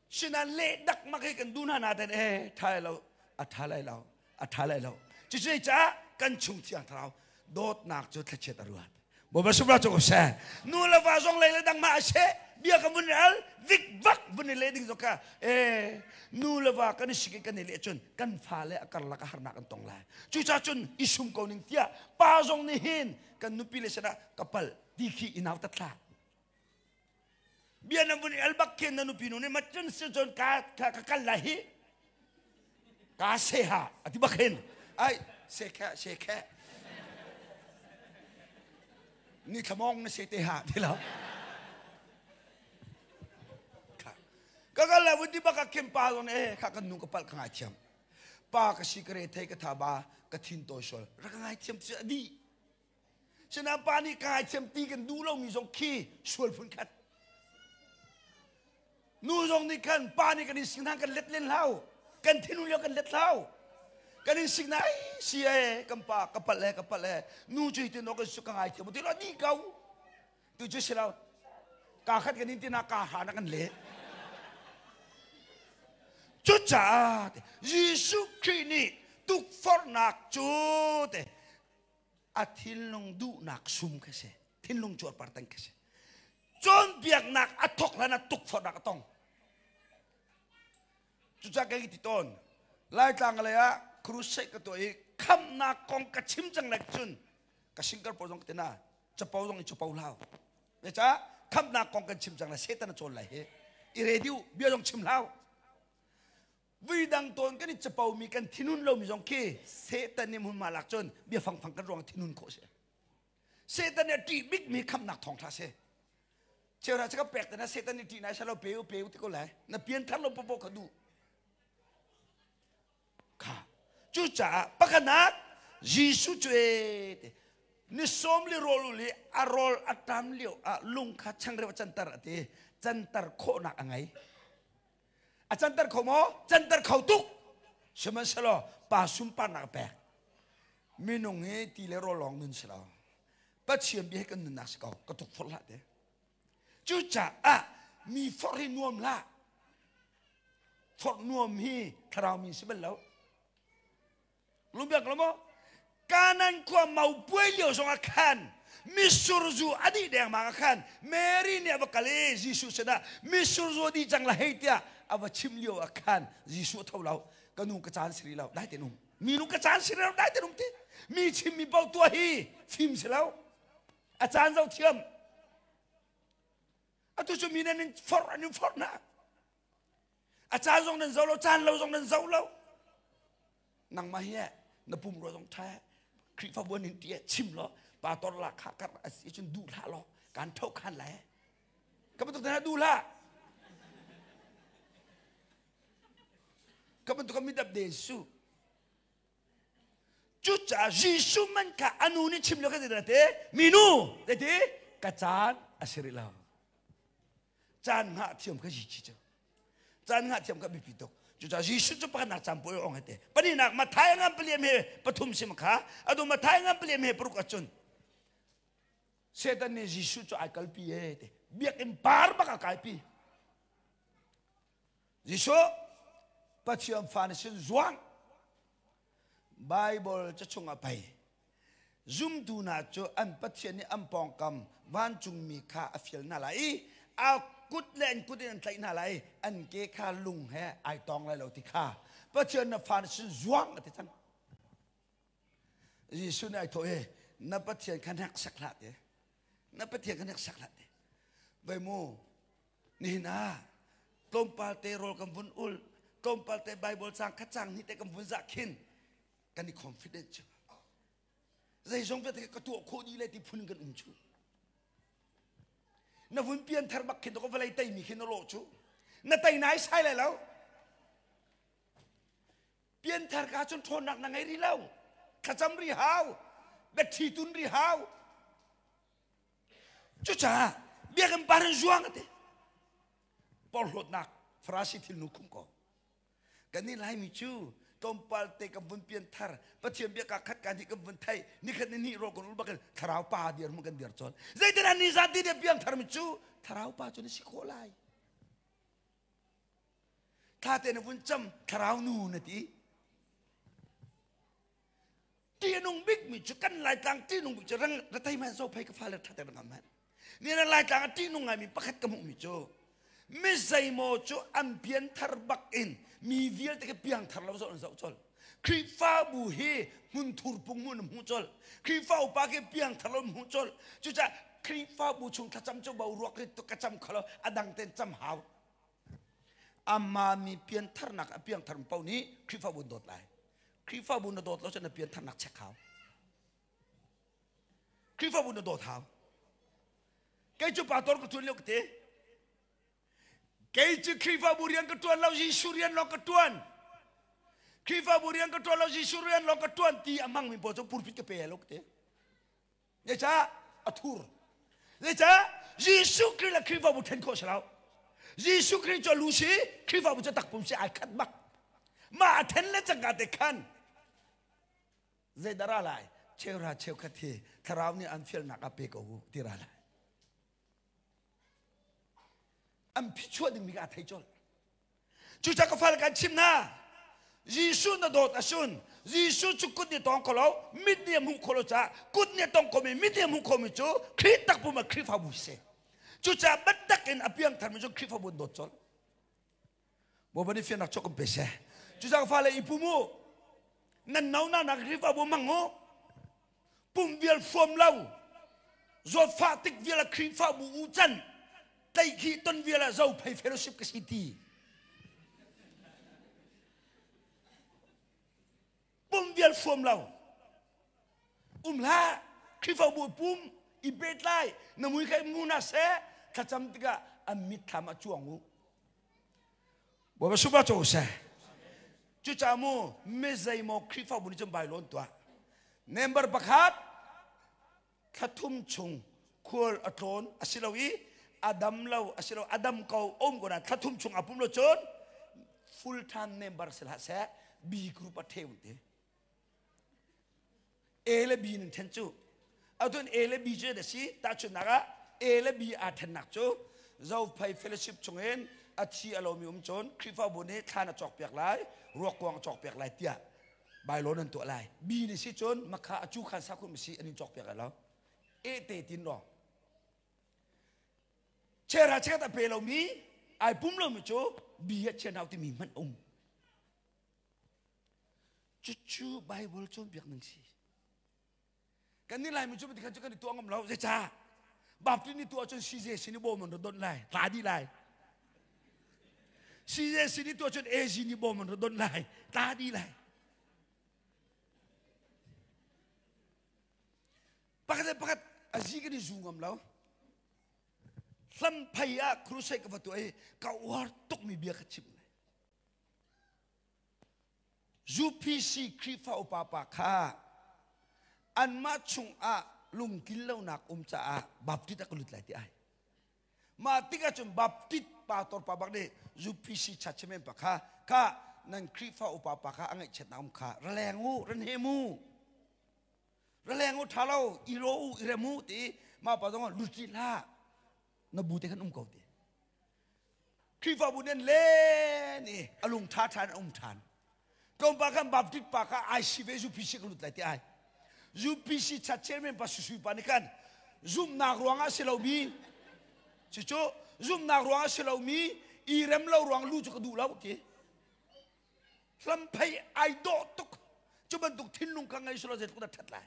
[SPEAKER 1] sinan le dak mak hi kan du hna na ten e tha lo a tha lai lo a tha lai lo cucu caah kan chung thiang thlarau dawtnak cu thlachiat a ruat Bawipa subra cu ko seh. Nu le va zong lei le dang ma a seh. Bia ka vun al vik vak vun i le ding zong kha e nu le va kan i sik i kan i leh cun kan fale a karlak a harnak an tong lai. Cucaah cun i sum ko ning tiah pa zong nih hin kan nupi le sinah ka pal ti khi i nau tat hlah. Bia na vun i al bak khin na nupi nu nih ma cun si cun ka ka kal lai hi ka se ha ati bak hin ai se khe se khe ni thlamong na se te ha ti lo ka kal la wuti bak a kim pa zon e kha kan nu ka pal ka ngai thiam pa ka si ka re thei ka tha ba ka thin toi sol rak ngai thiam ti adi Sinain pa nih ka ngaithiam ti kan duh lomi zong khi sual phun khat. Nu zong nih khan pa nih kan in sik hna kan let len hlau. Kan thinlung lio kan let hlau. Kan in sik na ai si e kan pa ka palh e ka palh e nu cu hitin kan su ka ngaithiam ti lo di ko. Tu cu si lo. Ka khat kan in tina ka ha na kan le. Cucaah Jesuh Khrih nih tukforhnak cu te a thinlung duhnak sum kha si thinlung cuarpar tan kha si cawnpiaknak a thok hlan ah tukforhnak a tong cucaah kei ti tawn laitlang lei ah crusade ka tuah i khamnak kong ka chim cang lai cun ka singkar pawl zong ka ti na capo zong i capo hlau Zeicah khamnak kong kan chim cang lai Satan a cawn lai hi i ready bia zong chim hlau Vui dang tawn kan i capo mi kan thinun lomi zong khi Satan nih hmunhma lak cun bia fangfang kan ruang thinun khawh si. Satan nih a ṭih bikmi khamnak thawngṭha si. Cheuhra cu ka pek te na Satan nih ṭih nai salo pe u pe u ti ko lai. Na pianthar lo popo kha duh. Kha. Cucaah pakhatnak Jesuh cu e te ni sawm li rawl ul i a rawl a ṭam lio ah lung kha changreu a canter a ti. Canter khawhnak a ngei. A canter kho maw? Canter kho tuk. Sihmanhsehlaw pa sunparnak a pek. Minung hi ti le rawl lawng nun si lo. Pathian bia hi kan nunnak si ko. Ka tukforh hlah te. Cucaah mi forh hi nuam hlah. Forh nuam hi thlarau mi si bal lo. Lungbiak lo maw? Kanan khua maupuai lio zongah khan mitsur zu a dih dengmang ah khan Mary nih a va kal i Jesuh sinah mitsur zu a dih cang la hei tiah a va chim lio ah khan Jesuh a tho lo ka nu ka caan si rih lo dai ten um mi nu ka caan si rih lo dai ten um ti mi chim mi paoh tuah hi fim si lo a caan zo thiam atu cu mi nan in forh an in forh na A caan zong nan zo lo, caan lo zong nan zo lo. Nangmah hi na pum rua zong ṭha Khrihfabu an in ti chim law pastor la kha kar a si cun duh hlah law kan tho khan lai. Ka bantuk hna duh hlah. Ka bantuk mi dap de su. Cucaah Jesuh man kha a nu nih chim lo ka ti te minu te ka caan a si rih lo. Caan hngah thiam kha ji cu. Caan hngah thiam kha biapi tuk. Cucaah Jesuh cu pakhatnak caan puai ong hete. Pahnihnak Matthai ngan paliam he pathum sim kha adu Matthai ngan paliam he paruk ahcun Satan nih Jesuh cu ai kalpi e te. Biakinn par bak a kaipi. Jesuh Pathian fa na sin zuang Bible ca chungah pei zumtu hna cu an Pathian nih an pawngkam vancungmi kha a fial hna lai i a kut le an kut in an tlaih hna lai i an ke kha lung he ai tong lai lo ti kha Pathian na fa na sin zuang a ti cang. Jesuh nih ai thawh i na Pathian kha hneksak hlah ti. Na Pathian kha hneksak hlah ti. Vai mu nihin ah tlawmpal te rawl kan vun ul tlawmpal te Bible cang kha cang hnih te kan vun zah khin kan i confident cu. Zeizong vialte ka tuah khawh dih le ti phun kan um cu. Na vun pian thar bak khin to ka vawlei teimi khi na lawh cu. Na tei nai sai lai lo. Pianthar ka cun ṭhawnnak na ngei rih lo. Thlacam ri hau. Biaṭhi tun ri hau. Cucaah biakinn par in zuang ati. Porhlawtnak Farasi thilnu khum ko. Kan nih Laimi cu tlawmpal te kan vun pianthar Pathian bia ka khat ka nih kan vun thei nikhat ni nih rawl kan ul bakin thlarau pa dir mu kan dir cawn. Zeitin ni zan ti dia pianthar mi cu thlarau pa cu na si khawh lai. Thla te na vun cam thlarau nu na ti. Ṭihnung bikmi cu kan Laitlang ṭihnung bik cu rang ratei man zo phei ka fale ṭha te rangam man. Ni na Laitlang a ṭihnung ngaimi pakhat ka hmuhmi cu mi zeimaw cu an pianthar bak in mi vialte khi piangthar lo zoh an zoh colh. Khrihfabu hi hmunthur pung hmun an hmuh colh. Khrihfa upa khi piangthar lo an hmuh colh. Cucaah Khrihfabu chung thlacam cu boruak hi ka cam kho lo a dang ten cam hau. Amah mi piantharnak a piangthar paoh nih Khrihfabu an dawt lai. Khrihfabu na dawt lo cun na piantharnak check hau. Khrihfabu na dawt hau. Kei cu pastor ka ṭuan lio ka ti. Kei cu Khrihfabu rian ka ṭuan lo, Jesuh rian lawng ka ṭuan. Khrihfabu rian ka ṭuan lo, Jesuh rian lawng ka ṭuan ti a hmangmi pawl cu pulpit ka pe lo ka ti. Zeicah a thur? Zeicah Jesuh Khrih le Khrihfabu then khawh si lo. Jesuh Khrih cu lu si, Khrihfabu cu takpum si ai khat bak. Mah a then le cangka te khan zeidah ra lai? Cheuhra cheukhat hi thlarau nih an fialnak ah pe ko u ti ra lai. An phichuah dingmi ka thei colh. Cucaah ka fale kan chimh hna. Jesuh na dawt asun Jesuh cu kut nih tawng kho lo mit nih a hmuh kho lo caah kut nih a tong khomi mit nih a hmuh khomi cu Khrih takpum ah Khrihfabu si. Cucaah biatak in a piangtharmi cu Khrihfabu an dawt colh. Bawipa nih fiannak chuak kan pe seh. Cucaah ka fale i pum u. Nan no na nak Khrihfabu mang u. Pum vial fuam lo. Zawtfah tik vial ah Khrihfabu u can. Tleihkhih ton vial ah Zophei fellowship ka si ti. Pum vial fuam lo. Um hlah. Khrihfabu pum i pet lai. Na mui kha i mu na seh. Thlacam tikah an mitthlam ah cuang u. Bawipa supa co seh. Cucaah mu mi zeimaw Khrihfabu nih cun bailawn tuah. Member pakhat thla thum chung khual a tlawn a si lo i a dam lo a si lo a dam ko um ko na thla thum chung a pum lo cun full time member si hlah seh B group a theu te. A le B nan then cu atun A le B cu da si tahchunhnak ah A le B aa thennak cu Zophei fellowship chungin a thi a lomi um cun Khrihfabu nih thlan a cawkpiak lai ruakkuang a cawkpiak lai tiah bylaw nan tuah lai B nih si cun makha a cu khan sakhun si an in cawkpiak lai lo A te tin rawng chera chiat a pe lomi ai pum lomi cu B a chian hau timi hmanh um Cucu Bible cawnpiak ning si. Kan nih Laimi cu tikhan cu kan i tuah ngam lo. Zeicah? Baptist nih tuah cun CJC nih bawm an ra donh lai. Tla dih lai. CJC nih tuah cun AG nih bawm an ra donh lai. Tla dih lai. Pakhat le pakhat a zi kan i zu ngam lo. Hlamphei ah crusade ka va tuah i ka uar tukmi bia ka chimh lai. UPC Khrihfa upa pa kha anmah chungah lungtlin lonak um caah Baptist a ka lut lai ti ai. Mah tikah cun Baptist pastor pa bak nih UPC church chairman pa kha kha nan Khrihfa upa pa kha a ngaihchiatnak um kha ra leng u, ra hnem u. Ra leng u ṭha lo, i ro u, i rem u ti mah pa zong lut rih hlah. Na bu te khan um ko ti. Khrihfabu nih an len i a lung ṭha ṭhan a um ṭhan. Tlawmpal khan Baptist pa kha IC ve UPC ka lut lai ti ai. UPC chat chairman pa Susui pa nih khan zumhnak ruangah si lomi cucu zumhnak ruangah si lomi i rem lo ruang lu cu ka duh lo ti. Hlamphei ai dawh tuk. Cu bantuk thinlung ka ngei silo zeitluk dah ṭhat lai.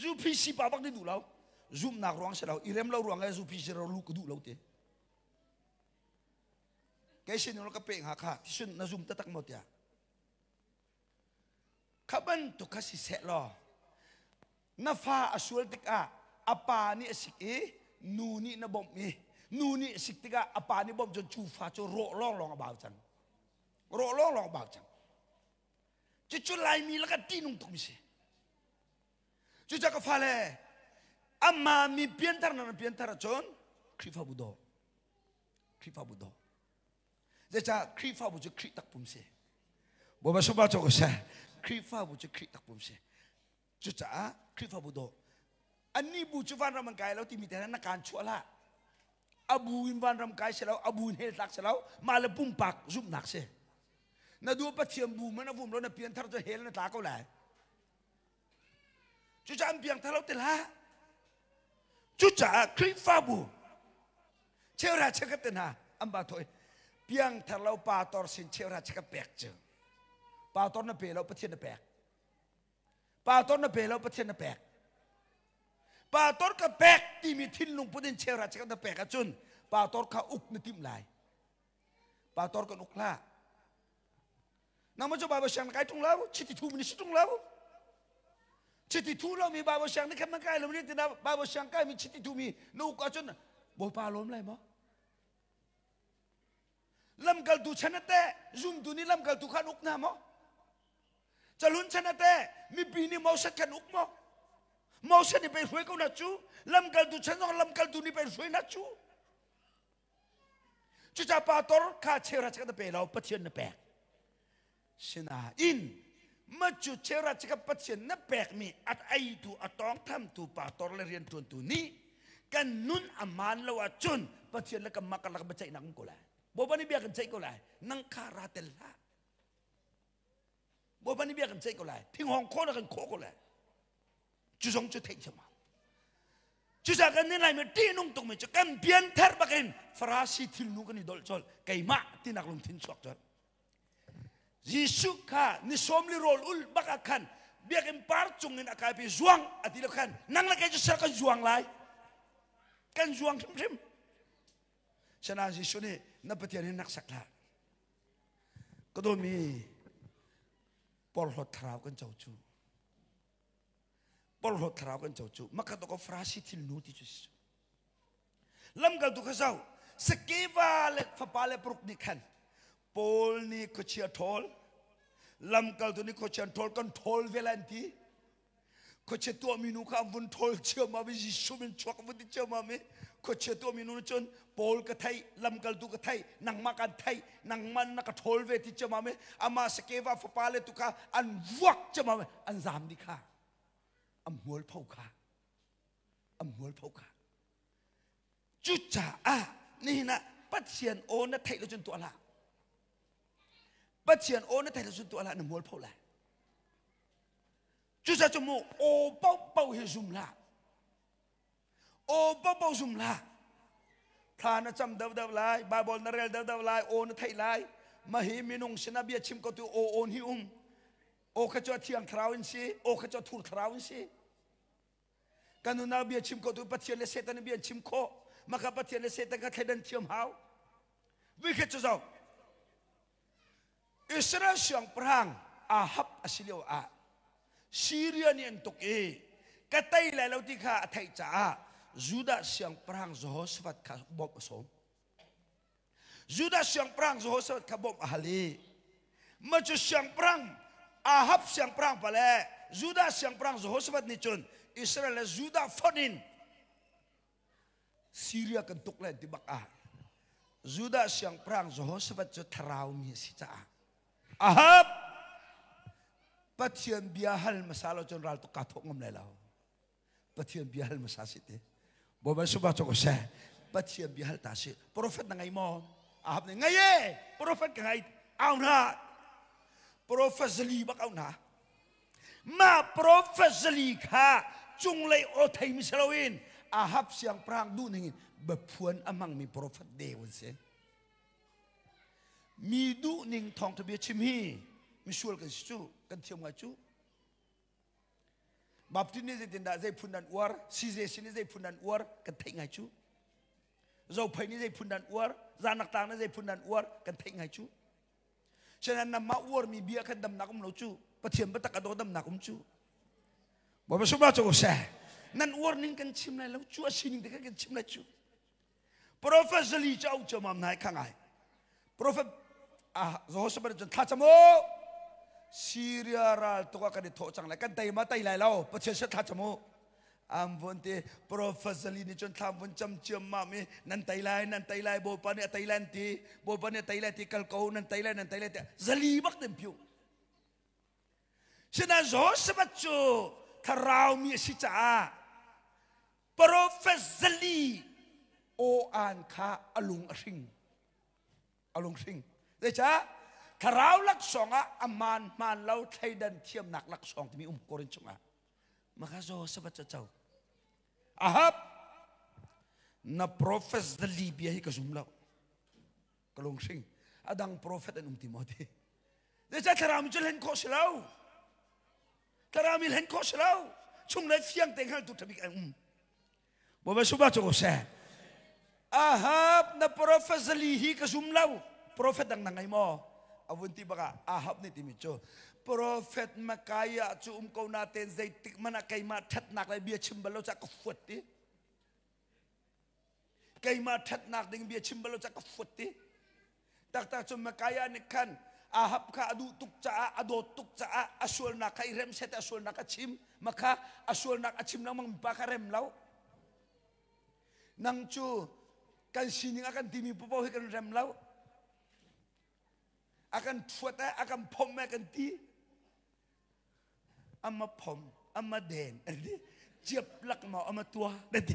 [SPEAKER 1] UPC pa bak nih duh lo. Zumhnak ruang si lo, i rem lo ruang e UPC ro lu ka duh lo ti. Kei sin ka pe hnga kha tisun na zum taktak maw tiah. Kha bantuk kha si seh law. Na fa a sual tikah a pa nih a sik i nu nih na bawmh i nu nih a sik tikah a pa nih bawmh cun cu fa cu rawh lawnglawng a bau cang. Rawh lawnglawng a bau cang. Cucu Laimi lakah ṭihnung tukmi si. Cucaah ka fale, amah mi pianthar na pianthar ahcun Khrihfabu daw. Khrihfabu daw. Zeicah Khrihfabu cu Khrih takpum si. Bawipa sungpa cu ko seh. Khrihfabu cu Khrih takpum si. Cucaah Khrihfabu daw. Annih bu cu vanram an kai lo timi te na kaan chuah hlah. A bu in vanram kai si lo, a bu in hell tlak si lo, mah le pumpak zumhnak si. Na duh Pathian bu man a vum lo na pianthar cu hell na tla ko lai. Cucaah an piangthar lo ti hlah. Cucaah Khrihfabu cheuhra cheukhat te hna an ba thawh i piangthar lo pastor sin cheuhra cheukhat pek cu pastor na pe lo Pathian na pek. Pastor na pe lo Pathian na pek. Pastor ka pek timi thinlung put in cheuhra cheukhat na pek ahcun pastor kha uk na timh lai. Pastor kan uk hlah. Nangmah cu Bible siang na kai ṭung lo, chiti thu mi si ṭung lo. Chiti thu lo mi Bible siang ni khan na kai lo ni tina Bible siang kai mi chiti thu mi na uk ahcun Bawipa lawm lai maw? Lamkaltu chan ate zumtu nih lamkaltu khan uk hna maw? Calun chan ate mipi nih Moses khan uk maw? Moses nih pei hruai ko na cu lamkaltu chan zong lamkaltu nih pei hruai na cu. Cucaah pastor kha cheuhra chikkhat na pe lo, Pathian na pek. Sinain macu cheuhra chikkhat Pathian na pekmi a eitu a tawngthamtu pastor le rianṭuantu nih kan nun a maan lo ahcun Pathian le kanmah karlak biaceihnak um ko lai. Bawipa nih bia kan ceih ko lai. Nang kha ra tel hlah. Bawipa nih bia kan ceih ko lai. Thinghawng khawh na kan khawh ko lai. Cu zong cu theih thiam Cucaah kan nih Laimi ṭihnung tukmi cu kan pianthar bakin Farasi thilnu kan i dolh colh keimah tinak lungthin chuak colh. Jesuh kha ni sawm li rawl ul bak ah khan biakinn par cung in a kaipi zuang a ti lo khan nang le kei cu ser kan zuang lai kan zuang hrimhrim. Sinain Jesuh nih na Pathian hi nak sak hlah. Ka dawmi porhlawt thlarau kan co cu. Porhlawt thlarau kan co cu makhat ko Farasi thil nu ti cu si. Lamkaltu kha zoh Sakeva le fapa le paruk nih khan Paul nih khuachia ṭhawl lamkaltu nih khuachia ṭhawl kan ṭhawl ve lai an ti khuachia tuahmi nu kha an vun ṭhawl ciammam i Jesuh min chuak vun ti ciammam i khuachia tuahmi nu nih cun Paul ka theih lamkaltu ka theih nangmah kan theih nangmah na ka ṭhawl ve ti ciammam i amah Sakeva fapa le tu kha an vuak ciammam i an zam dih kha an hmualpho kha an hmualpho kha cucaah nihin ah Pathian aw na theih lo cun tuah hlah Pathian aw na theih lo cun tuah hlah na hmualpho lai cucaah cu mu aw paohpaoh hi zum hlah Aw paohpaoh zum hlah. Thla na cam deuhdeuh lai, Bible na rel deuhdeuh lai, aw na theih lai. Mahi minung sinah bia chim ko tu aw awn hi um. Aw kha cu a thiang thlarau in si, aw kha cu a thur thlarau in si. Kan nunnak bia chim ko tu Pathian le Satan bia chim khawh. Maka Pathian le Satan kha thleidan thiam hau. Vui khat cu zoh. Israel siangpahrang Ahab a si lio ah Syria nih an tuk i ka tei lai lo ti kha a theih caah Judah siangpahrang Jehoshaphat kha bawmh a sawm. Judah siangpahrang Jehoshaphat kha bawmh a hal i mah cu siangpahrang Ahab siangpahrang pa le Judah siangpahrang Jehoshaphat nih cun Israel le Judah fonh in Syria kan tuk lai ti bak ah Judah siangpahrang Jehoshaphat cu thlarau mi a si caah Ahab Pathian bia hal hmasa lo cun ral tuk kaa thawh ngam lai lo. Pathian bia hal hmasa si ti. Bawipa suba cu ko seh. Pathian bia hal ta si. Prophet na ngei maw? Ahab nih ngei e. Prophet ka ngei. Au hna. Prophet zali bak au hna. Mah profet zali kha cunglei aw theimi si loin Ahab siangpahrang duhning in biaphuan a hmangmi profet deu an si. Mi duhning thawngṭha bia chim hi misual kan si cu, kan thiam ngai cu. Baptist nih zeitindah zei phun an uar, CJC nih zei phun an uar, kan theih ngai cu. Zophei nih zei phun an uar, Zanak tlang nih zei phun an uar, kan theih ngai cu. Sinain nangmah uarmi bia khan damnak um lo cu Pathian biatak a daw damnak um cu. Bawipa sunglaw cu seh. Nan uar ning kan chim lai lo cu a sining te kan chim lai cu. Prophet Zali cu au ciammam nai kha ngai. Prophet ah Jehoshaphat cun thla cam u. Syria ral tuk ah kan i thawh cang lai kan tei ma tei lai lo Pathian se thla cam u. Am vun ti Prophet Zali nih cun thla vun cam ciammam i nan tei lai nan tei lai Bawipa nih a tei lai ti Bawipa nih a tei lai ti kal ko nan tei lai nan tei lai ti Zali bak den piu. Sinain Jehoshaphat cu thlarau mi a si caah profet zali aw-aan kha a lung a hring. A lung hring. Zeicah? Thlarau laksawng ah a maan hmaan lo thleidan thiamnak laksawng timi um Korin chungah. Maka Jehoshaphat cu co. Ahab, na profet zali bia hi ka zum lo. Ka lung hring. A dang profet an um ti maw ti? Zeicah thlarau mi cu hlen khawh si lo? Thlarau mi hlen khawh si lo. Chunglei fiang te hngaltu ṭhabik an um. Bawipa suba cu ko seh. Ahab na prophet zali hi ka zum lo. Prophet dang na ngei maw? A vun ti bak ah Ahab nih timi cu prophet Micaiah cu um ko na ten zeitik hmanh ah keimah ṭhatnak le bia chim bal lo cah ka fuat ti. Keimah ṭhatnak ding bia chim bal lo cah ka fuat ti. Taktak cu Micaiah nih khan Ahab kha a duh tuk caah a dawt tuk caah a sualnak kha i rem set a sualnak a chim makha a sualnak a chim lengmang mipa kha rem lo nang cu kan sining a kan timi popo hi kan rem lo a kan thuat a kan phomh kan ti Ama phom, ama den, an ti. Ciap lak maw ama tua, an ti.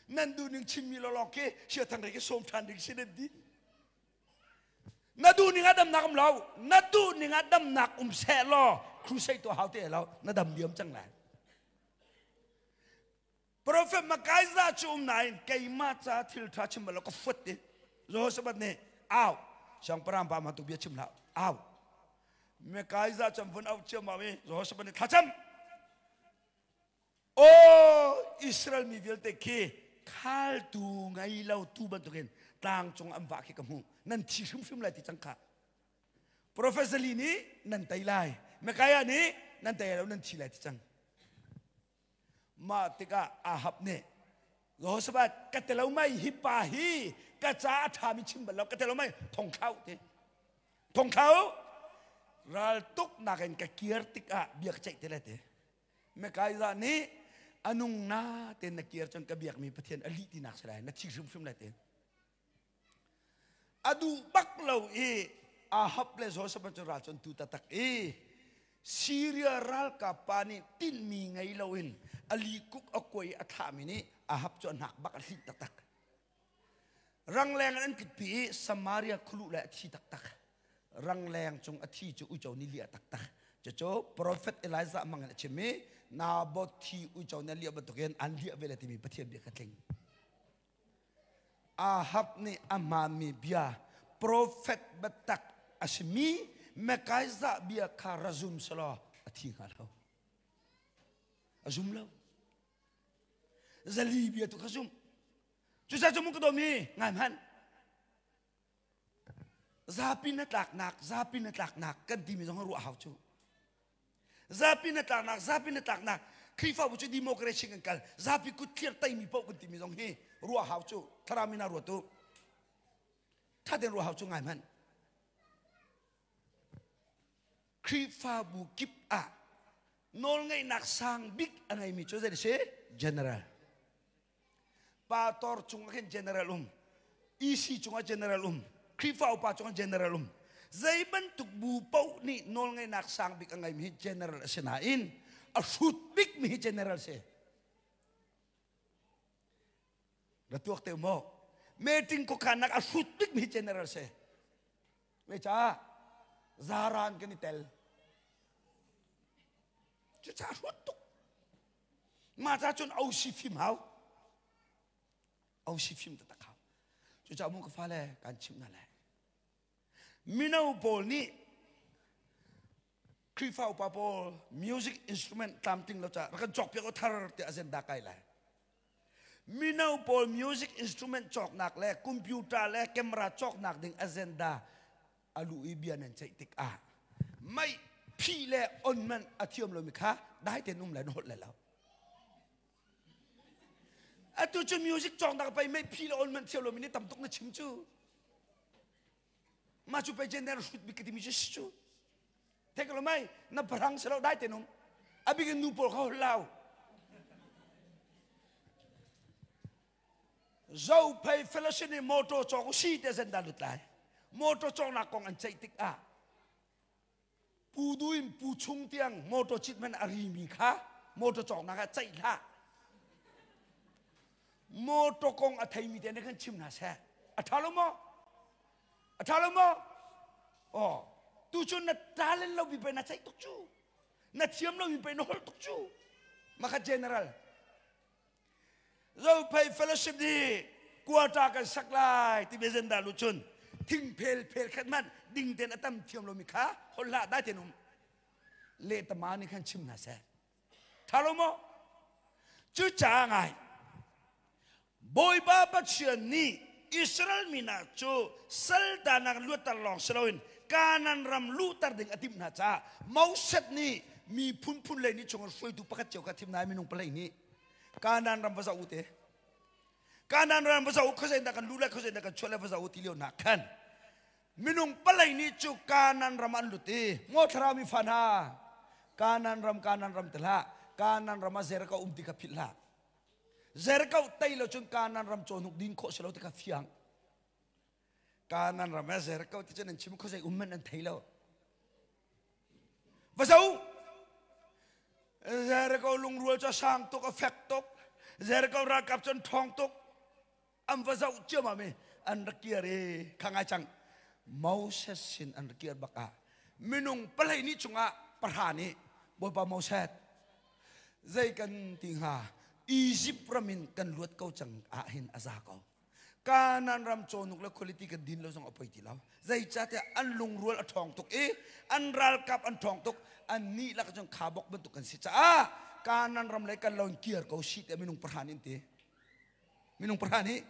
[SPEAKER 1] Nan duh ning chimmi lawlaw khi sia thang rei khi sawm ṭhan ding si nan ti. Na duh ning ah damnak um lo. Na duh ning ah damnak um seh law crusade tuah hau te lo. Na dam diam cang lai. Prophet Micaiah cu um nain keimah ca thil ṭha chim bal lo ka fuat ti. Jehoshaphat nih au siangpahrang pa ma tu bia chim hlah au. Micaiah cu an vun auh ciammam i Jehoshaphat nih thlacam. Aw Israel mi vialte khi khaltu ngei lo tu bantukin tlang cung an vah khi ka hmuh. Nan thi hrimhrim lai ti cang kha. Professor Lee nih nan tei lai. Micaiah nih nan tei lo nan thi lai ti cang. Mah tikah Ahab nih Jehoshaphat ka telo mai hi pa hi ka ca a ṭhami chim bal lo ka telo mai thong thlau ti thong thlau ral tuknak in ka kir tikah bia ka ceih te lai ti Micaiah nih a nung na ten na kir cun ka biakmi Pathian a lih tinak si lai na thi hrimhrim lai ti A duh bak lo i Ahab le Jehoshaphat cu ral cu an tu taktak i Syria ralkap pa nih tinhmi ngei loin a likuk a kuai a thlahmi nih Ahab cu a hnak bak a hlinh taktak. Rangleng in an tlukpi i Samaria khuluh le a thi taktak. Rangleng cung a thi cu uico nih liah taktak. Cucu profet Elijah hmang in a chim i Naboth thi uico nih a liah bantukin an liah ve le timi Pathian bia kha tling. Ahab nih a hmaanmi bia profet biatak a simi Micaiah bia kha ra zum selaw a thi hnga lo. A zum lo. Zali bia tu kha zum. Cucaah cu mun ka dawmi ngai hmanh. Zapi na tlaknak, zapi na tlaknak kan timi zong ruah hau cu. Zapi na tlaknak, zapi na tlaknak. Khrihfabu cu democracy kan kal. Zapi kut thlir teimi paoh kan timi zong hi ruah hau cu. Thlarau mina ruat u. Thaten ruah hau cu ngai hmanh. Khrihfabu kip ah nawlngeihnak sang bik a ngeimi cu zei a si? General. Pastor cungah khin general um EC cungah general um Khrihfa upa cungah general um zei bantuk bu paoh nih nawlngeihnak sang bik a ngeimi hi general a si nain a hrut bikmi hi general si ra tuak te maw meeting khuakhannak a hrut bikmi hi general si ve caah zaran kan i tel cucaah hrut tuk Mah ca cun osi fim hau. Osi fim taktak hau. Cucaah mu ka fale kan chimh hna lai. Mino pawl nih Khrihfa upa pawl music instrument tlamtling lo ca rak kan cawkpiak o thar tiah agenda kai lai. Mino pawl music instrument cawknak le computer le camera cawknak ding agenda a lu i bia nan ceih tikah. Mei phih le on man a thiam lomi kha dai tein um lai na holh lai lo. Atu cu music cawng dak pei mei phih le on man thiam lomi nih tam tuk na chim cu. Mah cu pei gender hrut bik ka timi cu si cu. Thek lo mai na parang si lo dai tein um. A bik in nu pawl kha holh lau. Zophei Fellowship nih motor cawk u si te zen dah lut lai. Motor cawknak kong an ceih tikah pu du in pu chung tiang motor cit man a rimi kha motor cawknak ah ceih hlah. Motor kong a theimi te nih khan chim hna seh. A ṭha lo maw? A ṭha lo maw? Oh, tu cu na talent lo bi pei na ceih tuk cu. Na thiam lo mi pei na holh tuk cu. Makha general. Zophei fellowship nih quarter kan sak lai ti biazen dah lu cun thingphel phel khat hmanh ding ten a tam thiam lomi kha holh hlah dai ten um le tama nih khan chim hna seh tha lo maw cu ca ngai Bawipa Pathian nih Israel mi hna cu saltanak luatter lawng si loin Kanaan ram luhter ding a timh hna caah Moses nih mi phunphun lei nih chungah hruaitu pakhat cio kha thim hna minung palei nih Kanaan ram va zoh u te Kanaan ram va zoh u khuazei dah kan luh lai khuazei dah kan chuah lai va zoh u ti lio hna khan minung palei nih cu Kanaan ram an lut i maw thlarau mi fa hna Kanaan ram Kanaan ram te hlah Kanaan ram ah Jericho um ti kha philh hlah Jericho tei lo cun Kanaan ram cawhnuk din khawh si lo ti kha fiang. Kanaan ram ah Jericho ti cun an chim khuazei um man an thei lo. Va zo! Jericho lungrual cu a sang tuk, a fek tuk. Jericho ralkap cu an ṭhawng tuk. An va zoh ciammam i an rak kir i kha ngai cang. Moses sin an rak kir bak ah minung palei ni chungah pahra nih Bawipa Moses zei kan ti hnga Egypt ram in kan luat ko cang ah hin a za ko. Kanaan ram cawhnuk le quality kan din lo zong a poi ti lo. Zeicahtiah an lungrual a ṭhawng tuk i an ralkap an ṭhawng tuk an nih lak cun khabok bantuk kan si caah Kanaan ram lei kan lo in kir ko si tiah minung pahra nih an ti. Minung pahra nih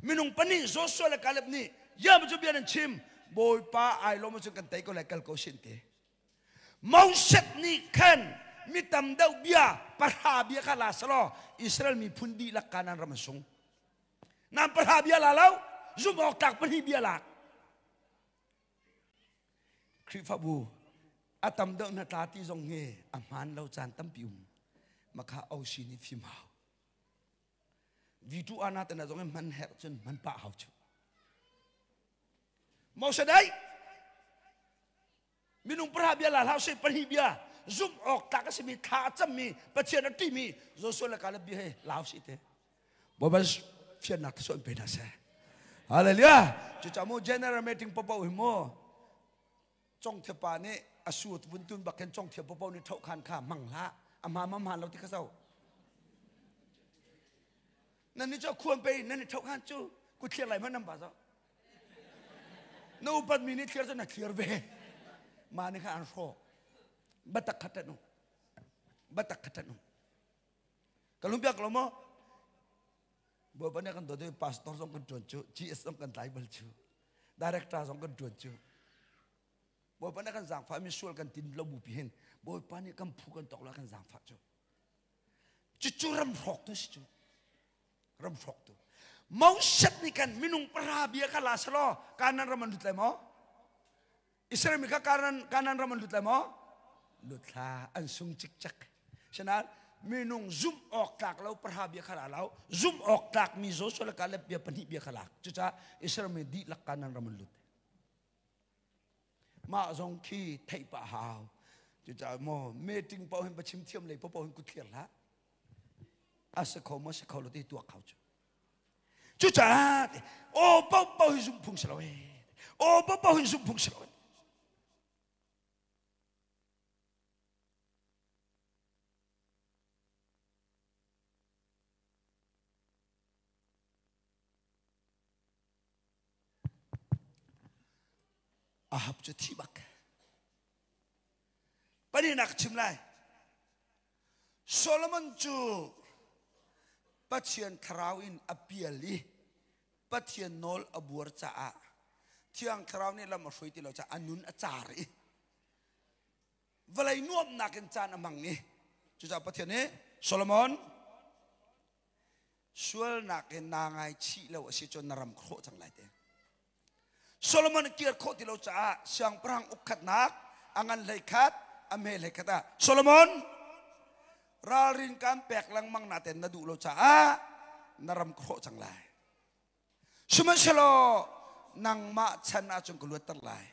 [SPEAKER 1] minung pahnih Joshua le Caleb nih ya cu bia nan chim Bawipa ai lawm cun kan tei ko lai kal ko sin ti. Moses nih khan mi tam deuh bia pahra bia kha la selaw Israel miphun dihlak Kanaan ram an sung. Nan pahra bia la lo zumh awk tlak pahnih bia lak. Khrihfabu a tam deuh na tla ti zong hi a hmaan lo caan tampi um. Makha osi nih fim hau. V2 ana tena zong hman herh cun hman pah hau cu. Moses dai minung pahra bia la hlah seh pahnih bia zumh awk tlak a simi thla a cammi Pathian a ṭihmi Joshua le Caleb bia he lau si te Bawipa fiannak te pe hna seh Hallelujah cucaah mu general meeting popo hi mu congthia pa nih a suat vun tun bak khin congthia popo nih tho khan kha mang hlah a ma ma ma lo ti kha zo nan ni cho khuam pe nan ni tho khan cu ku thlir lai man nam ba zo na upat mi nih thlir cu na thlir ve ma nih kha an hrawh batak khat nu batak khat nu ka lung biak lo maw Bawipa nih kan dawt i pastor zong kan ṭuan cu GS zong kan tlai bal cu director zong kan ṭuan cu Bawipa nih kan zaangfah mi sual kan tin lo bu pi hin Bawipa nih kan phu kan tok la kan zaangfah cu cucu ram hrawk tu si cu ram hrawk tu Moses nih kan minung para bia kha la selaw Kanan ram an lut lai maw Israel mi kha Kanan Kanan ram an lut lai maw lut hla an sung cikcek Sinain minung zumh awk tlak lo pahra bia kha la lo zumh awk tlak mi Joshua le Caleb bia pahnih bia kha lak cucaah Israel mi dihlak Kanan ram an lut mah zong khi theih pah hau cucaah maw meeting paoh hin pachim thiam lei paoh hin kut thlir hlah a si kho maw si kho lo ti tuak kho cu cucaah aw paoh paoh hi zumh phung si lo ee aw paoh paoh hi zumh phung si lo Ahab cu thi bak. Pahnihnak chim lai. Solomon cu Pathian thlarau in a pial i Pathian nawl a buar caah Thiang Thlarau nih lam a hruai ti lo caah a nun a car i. Vawlei nuamhnak in caan a hmang i cucaah Pathian nih Solomon sualnak in naa ngaichih lo a si cun na ram khawh cang lai te. Solomon kir khawh ti lo caah siangpahrang ukkhatnak a ngan hlei khat a hme hlei khat ah Solomon ralrin kan pek lengmang naten na duh lo caah na ram khawh cang lai. Sihmanhsehlaw nangmah chan ahcun ka luatter lai,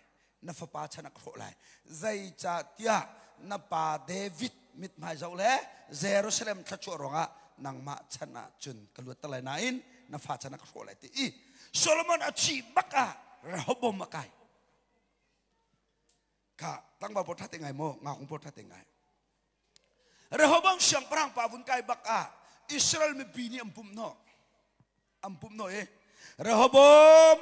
[SPEAKER 1] na fapa chan ah ka hrawh lai. Zeicahtiah na pa David mithmai zoh le Jerusalem thluachuah ruangah nangmah chan ahcun ka luatter lai nain na fa chan ah ka hrawh lai ti i Solomon a thih bak ah Rehoboam a kai. Kha tlangval pawl ṭha te ngai maw ngakung pawl ṭha te ngai. Rehoboam siangpahrang pa vun kai bak ah Israel mipi nih an pumh hnawh. An pumh hnawh i Rehoboam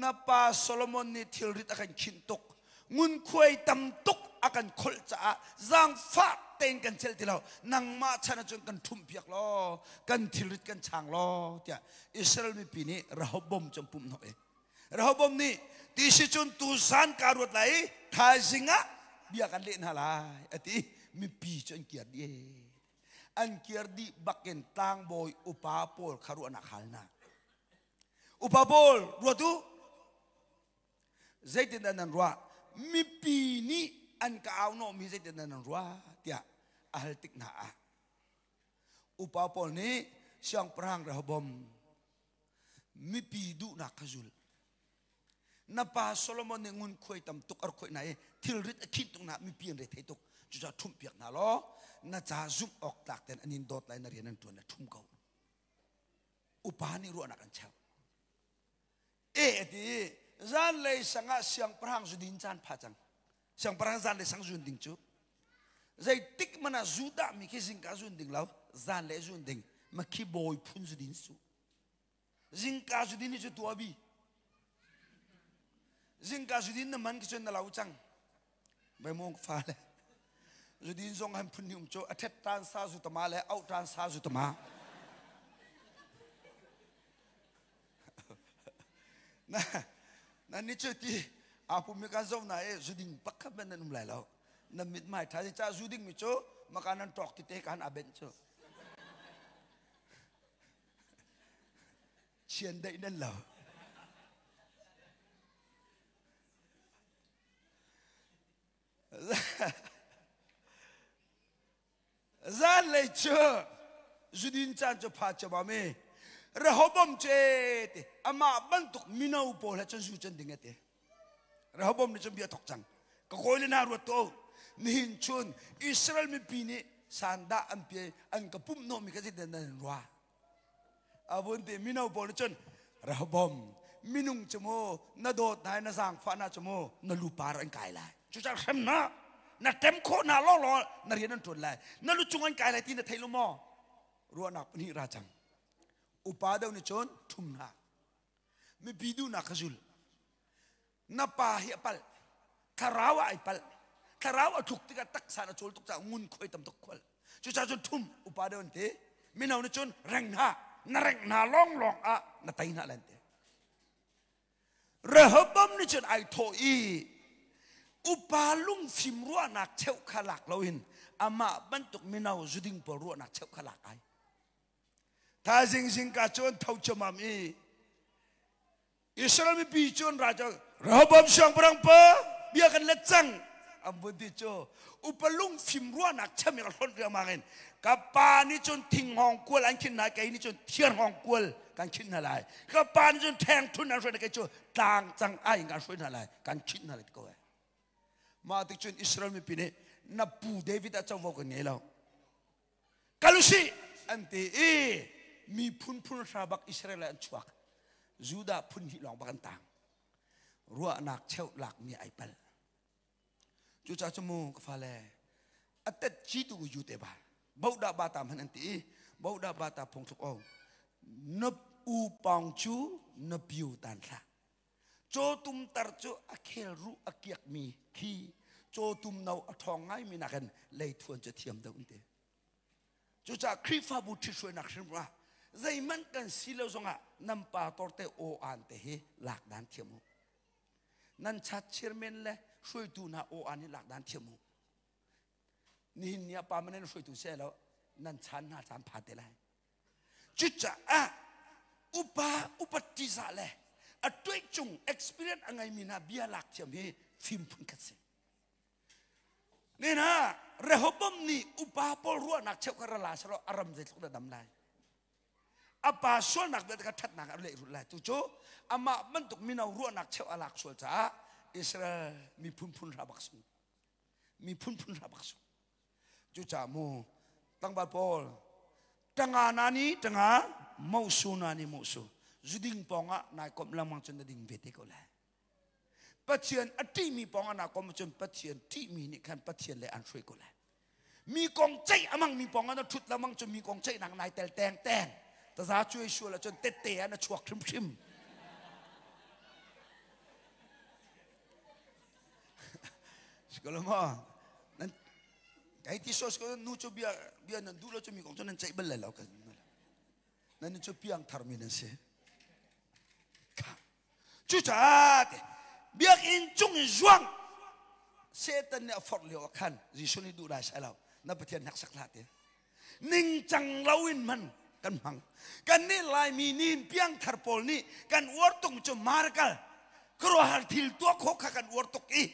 [SPEAKER 1] na pa Solomon nih thilrit a kan khinh tuk ngunkhuai tam tuk a kan kholh caah zaangfah tein kan celh ti lo nangmah chan ahcun kan ṭhumh piak law kan thilrit kan chang law tiah Israel mipi nih Rehoboam cu an pumh hnawh i Rehoboam nih ti si cun tuzan kaa ruat lai i thaizing ah bia kan leh hna lai a ti mipi cu an kiar dih an kiar dih bakin tlangbawi upa pawl kha ruahnak hal hna upa pawl ruat u zeitindah nan ruah mipi nih an ka au nawhmi zeitindah nan ruah tiah a hal tik hna ah upa pawl nih siangpahrang Rehoboam mipi duhnak kha zul na pa Solomon nih ngunkhuai tam tuk ar khoi na i thilrit a khinh tuk na mipi an re thei tuk cucaah ṭhumh piak hna law na ca zumh awk tlak ten an in dawt lai na rian an ṭuan na ṭhum ko upa nih ruahnak an cheuh e ti zanlei sangah siangpahrang zudin caan pha cang siangpahrang zanlei sang zun ding cu zeitik mana zu dah mi khi zingka zun ding lo zanlei zun ding makhi bawi phun zudin su Zingka zudin hi cu tua bi. Zingka zudin na man khi cun na lo cang. Bai mong fa le. Zudin zong han phun ni um cu a thet tan sa zu tama le au tan sa zu tama. Na na ni cu ti a pum mi kan zo na e zuding pakhat men nan um lai lo. Na mit mai tha cha zuding mi cu maka nan tok ti te kan aben cu. Chiandeih nan lo. Zanlei cu zudin caan cu pha ciammam i Rehoboam ce ti amah bantuk mino pawl he cun zu cun ding ati. Rehoboam nih cun bia thok cang. Ka kawi le hna ruat tuah u. Nihin chun Israel mipi nih sandah an pi an ka pumh hnawhmi kha zeitin nan ruah? A vun ti mino pawl nih cun Rehoboam minung cu mu na dawt hna i na zaangfah hna cu mu na lupar an kai lai. Cucaah hrem hna na tem khawh hna lawnglawng na rian an ṭuan lai. Na lu cung an kai lai ti na thei lo maw? Ruahnak pahnih ra cang. Upa deuh nih cun ṭhum hna. Mipi duhnak kha zul. Na pa hi a palh. Thlarau ah ai palh. Thlarau a tluk tikah taksa na cawl tuk caah ngun khoi tam tuk khual. Cucaah cun thum upa deuh an ti. Mino nih cun reng hna. Na rengh hna lawnglawng ah na tei hna lan ti. Rehoboam nih cun ai thawh i upa lungfim ruahnak cheuh kha lak loin amah bantuk mino zuding pawl ruahnak cheuh kha lak ai. Thaizing zingka cu an tho ciammam i Israel mipi cu an ra cu Rehoboam siangpahrang pa bia kan let cang an vun ti cu upa lungfim ruahnak cham in a hlonh riangmang in ka pa nih cun thinghawng kual an khinh hna kei nih cun thiarhawng kual kan khinh hna lai ka pa nih cun ṭhengthun an hruai hna kei cu tlang cang ai in kan hruai hna lai kan khinh hna lai ti ko ai mah tik cun Israel mipi nih na pu David ah covo kan ngei lo Kal usih an ti i miphun phun hra bak Israel an chuak. Judah phun hnih lawng bak an tang. Ruahnak cheuh lak mi ai pal. Cucaah cu mu ka fale a tet ci tu yu te ba boda ba ta man an ti i boda ba ta phung thluk o na u pawng cu na piu tan thla cawtum tar cu a khel ruh a kiak mi khi cawtum no a ṭhawng ngai mi nakin leithuan cu thiam deuh an ti cucaah Khrihfabu ṭhithruainak hrim ah zeihmanh kan si lo zongah nan pa torte aw aan te hi lak dan thiam u nan chat chairman le hruaitu hna aw aan hi lak dan thiam u. Nihin ni ah permanent hruaitu se lo nan chan hna caan pha te lai. Cucaah upa upat ṭihzah le a tuai cung experience a ngeimi hna bia lak thiam hi fim phun khat si. Nena Rehoboam nih upa pawl ruahnak cheu kha ra la selaw a ram zeitluk dah dam lai. A pa sualnak vialte kha ṭhatnak ah a lehrulh lai. Tu cu amah bantuk mino ruahnak cheu a lak sual caah Israel miphun phun hra bak sung. Miphun phun hra bak sung. Cucaah mu tlangval pawl tanga na ni tanga mosu na ni mosu zuding pawng ah nai komh lengmang cun na ding ve te ko lai. Pathian a ṭihmi pawng ah naa kom ahcun Pathian ṭihmi nih khan Pathian le an hruai ko lai. Mi kong ceih a mangmi pawng ah na ṭhut lengmang cu mi kong ceihnak nai tel teng teng. Taza cuai sual ahcun tette ah na chuak hrimhrim. Sikolo maw? Nan kai ti so sikolo nu cu bia bia nan duh lo cu mi kong cu nan ceih bal lai lo kan. Nan cu piang tharmi nan si. Cucaah biakinn cung in zuang Satan nih a forh lio ah khan Jesuh nih duh lai sai lo na Pathian hneksak hlah ti ningcang loin man kan hmang kan nih Laimi nih piangthar pawl nih kan uar tuk cu markal khuaruahhar thil tuah khawh kha kan uar tuk i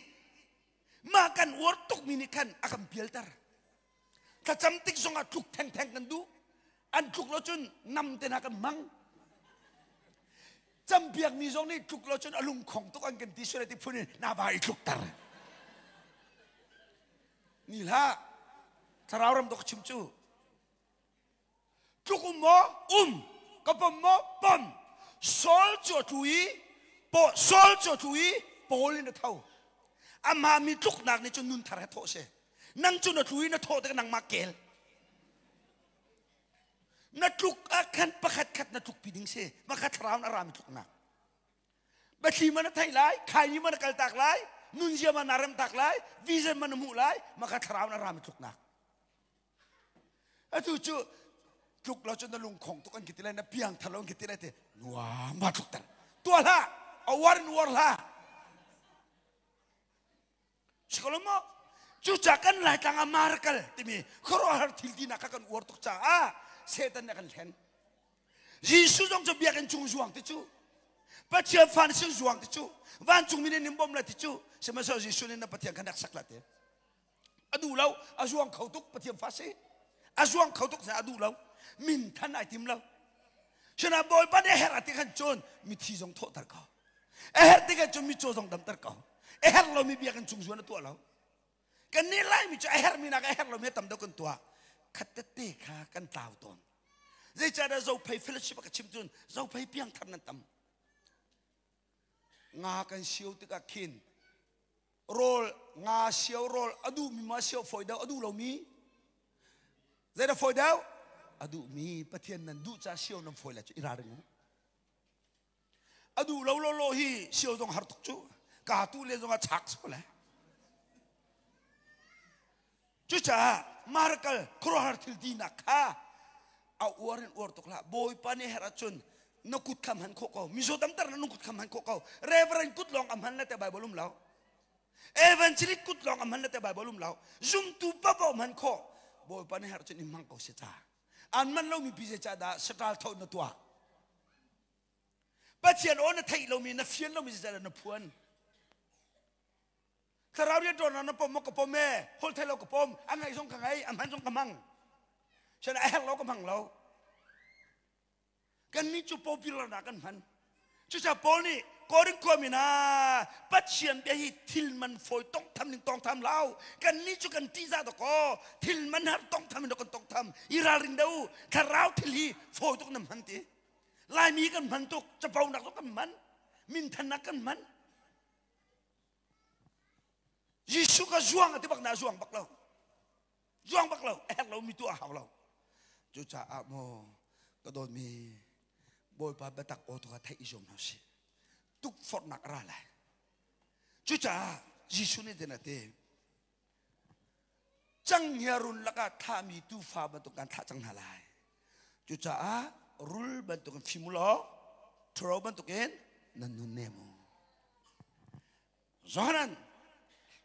[SPEAKER 1] mah kan uar tukmi nih khan a kan pialter Thlacam tik zongah tluk thengtheng kan duh. An tluk lo cun nam te hna kan hmang. Campiakmi zong nih tluk lo cun a lungkhong tuk an kan ti sual ti phun in na va i tlukter. Ni hlah thlarau ram dok chim cu. Tluk um maw? Um. Ka pom maw? Pom. Saul cu a tlu i Saul cu a tlu i Paul in a tho. Amah mi tluknak nih cun nun thar he thawh si. Nang cu na tlu i na thawh tik nangmah kel. Na tluk ah khan pakhat khat na tlukpi ding si. Maka thlarau in a rami tluknak. Biathli ma na theih lai, khaini ma na kaltak lai, nunzia ma na remtak lai, vision ma na hmuh lai, maka thlarau in a rami tluknak. Atu cu tluk lo cu na lungkhong tuk an ki ti lai na piang thar lo an ki ti lai ti nuam ma tluk ter tuah hlah a uar in uar hlah sikolo maw cucaah kan laitlang ah miracle timi khuaruahhar thil tinak kha kan uar tuk caah Satan nih a kan hlen Jesuh zong cu biakinn cung zuang ti cu Pathian fa na sin zuang ti cu vancungmi nih nin bawm lai ti cu sihmanhsehlaw Jesuh nih na Pathian kha nek sak la ti A duh lo, a zuang kho tuk, Pathian fa si. A zuang kho tuk a duh lo. Min than ai tim lo. Sina Bawipa nih a herh ti khan cun mithi zong thawhter ko. A herh ti khan cun micaw zong damter ko. A herh lomi biakinn cung zuan a tuah lo. Kan nih Laimi cu a herhmi nak a herh lomi a tam deuh kan tuah. Khat tete kha kan tlau tawn. Zeicahdah Zophei fellowship a ka chim cun Zophei piangthar nan tam. Nga kan sio tikah khin rawl nga sio rawl a duhmi ma sio fawi deuh a duh lomi zeidah fawi deuh a duhmi Pathian nan duh ca sio nan fawi lai cu i ralring u a duh lo lo lo hi sio zong har tuk cu ka tu le zong a chak so le Cucaah miracle khuaruahhar thil tinak kha a uar in uar tuk hlah. Bawipa nih herh ahcun na kut kha hman khawh ko. Mizaw damter na kut kha hman khawh ko. Reverend kut lawng a hman le te Bible um lo. Evangelist kut lawng a hman le te Bible um lo. Zumtu paoh hman khawh. Bawipa nih herh ahcun in hmang ko si ca. An man lomi pi zei dah saṭal tho na tuah. Pathian aw na theih lomi na fian lomi zei na phuan. Thlarau rianṭuannak na pom maw ka pom e, holh thei lo ka pom, a ngaih zong ka ngei, a hman zong ka hmang. Sian a herh lo ka hmang lo. Kannih cu popular na kan hman. Cucaah Paul nih Korin khuami hna Pathian bia hi thil man fawi tongtham ning tongtham lo. Kannih cu kan ṭihzah dakaw thil man har tongtham in kan tongtham. I ralring deuh u. Thlarau thil hi fawi tuk nan hman ti. Laimi kan hman tuk, caponak zong kan hman, minthannak kan hman. Jesuh ka zuang a ti bak na zuang bak lo. Zuang bak lo, a herh lomi tu a hau lo. Cucaah maw ka dawtmi Bawipa biatak aw tu kha theih i zuam hna usih. Tukforhnak a ra lai. Cucaah Jesuh nih tin a ti. Canghngia run lakah thlahmi tuufa bantuk kan thlah cang hna lai. Cucaah rul bantukin fim u law ṭhuro bantukin nan nun nem u. Johanan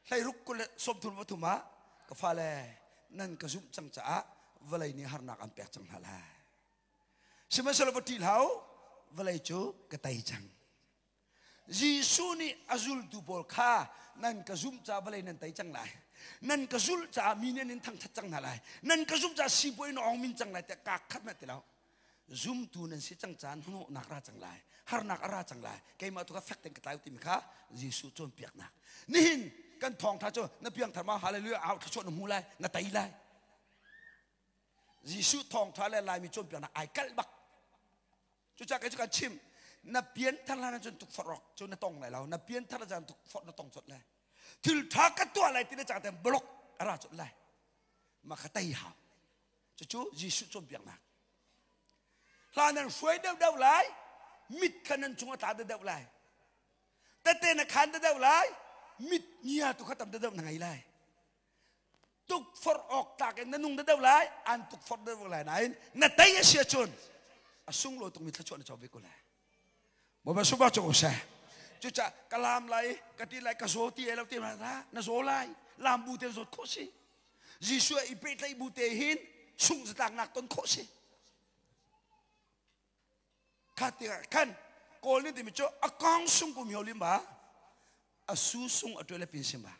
[SPEAKER 1] 16 23 ah ka fale Nan ka zumh cang caah vawlei nih harnak an pek cang hna lai. Sihmanhsehlaw va ṭih hlah u, vawlei cu ka tei cang. Jesuh nih a zultu pawl kha nan ka zumh caah vawlei nan tei cang lai. Nan ka zulh caah mi nih an in thangṭhat cang hna lai. Nan ka zumh caah sipuai in awng min cang lai tiah kaa khat hna ti lo. Zumtu nan si cang caan hnawhnak ra cang lai. Harnak a ra cang lai. Keimah tu kha fek tein ka tlai timi kha Jesuh cawnpiaknak. Nihin kan thawngṭha cu na piangthar ma hallelujah au thluachuah na hmu lai, na tei lai. Jesuh thawngṭha le Laimi cawnpiaknak ai kalh bak. Cucaah kei cu kan chim na pianthar hlan ahcun tukforh rawk cu na tong lai lo na pianthar caan tukforh na tong colh lai thil ṭha ka tuah lai ti na cang ten blok a ra colh lai ma kha tei hau cucu Jesuh cawnpiaknak hla nan hruai deuh deuh lai mit kha nan cung a tla deuh lai tete na khan deuh lai mit ngia tu kha tam deuh na ngei lai Tukforh awk tlak in na nung deuh lai, an tukforh deuh lai nain na tei a si ahcun a sunglawi tukmi thluachuah na co ve ko lai. Bawipa subah cu seh. Cucaah ka laam lai, ka ti lai, ka zaw ti lo ti na na zaw lai. Laam bu te zawt khawh si. Jesuh i pehtlaih bu te hin sungh zatlaknak ton khawh si. Kha tikah khan Kawl nih timi cu a kong sung kum hio lim ba a su sung a tuai le pin sim ba.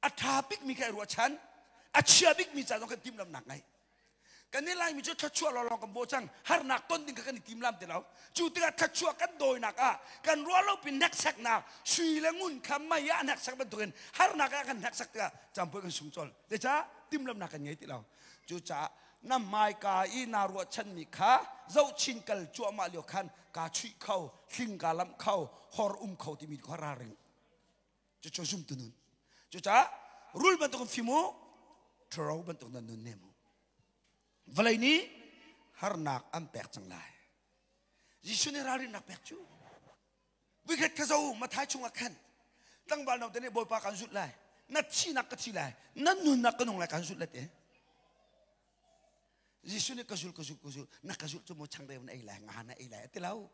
[SPEAKER 1] A ṭha bikmi kha i ruahchan, a chia bikmi ca zong kan timhlamhnak ngei. Kan i Laimi cu thluachuah lawnglawng kan bawh cang, harnak ton ding kha kan i timlam ti lo. Cu tikah thluachuah kan dawinak ah kan ruah lo pin hnekseknak sui le ngun kha mei ah hneksak bantukin harnak ah kan hneksak tikah campuai kan sung colh. Zeicah timhlamhnak kan ngei ti lo. Cucaah na hmaika i naa ruahchanmi kha zohchin kal cuahmah lio khan kaa chuih kho, hling kaa lamh kho, hor um kho timi kha ralring. Cucu zumtu nun. Cucaah rul bantuk in fim u, ṭhuro bantuk nan nun nem u. Vawlei nih harnak an pek cang lai. Jesuh nih ralrinnak pek cu. Vuikhat kha zo Mathai chungah khan tlangval note nih Bawipa kan zulh lai. Na thihnak ka thi lai, na nunnak ka nung lai kan zulh lai te. Jesuh nih ka zul ka zul ka zul na ka zulh cu maw changreu na ei lai nga na ei lai a ti lo.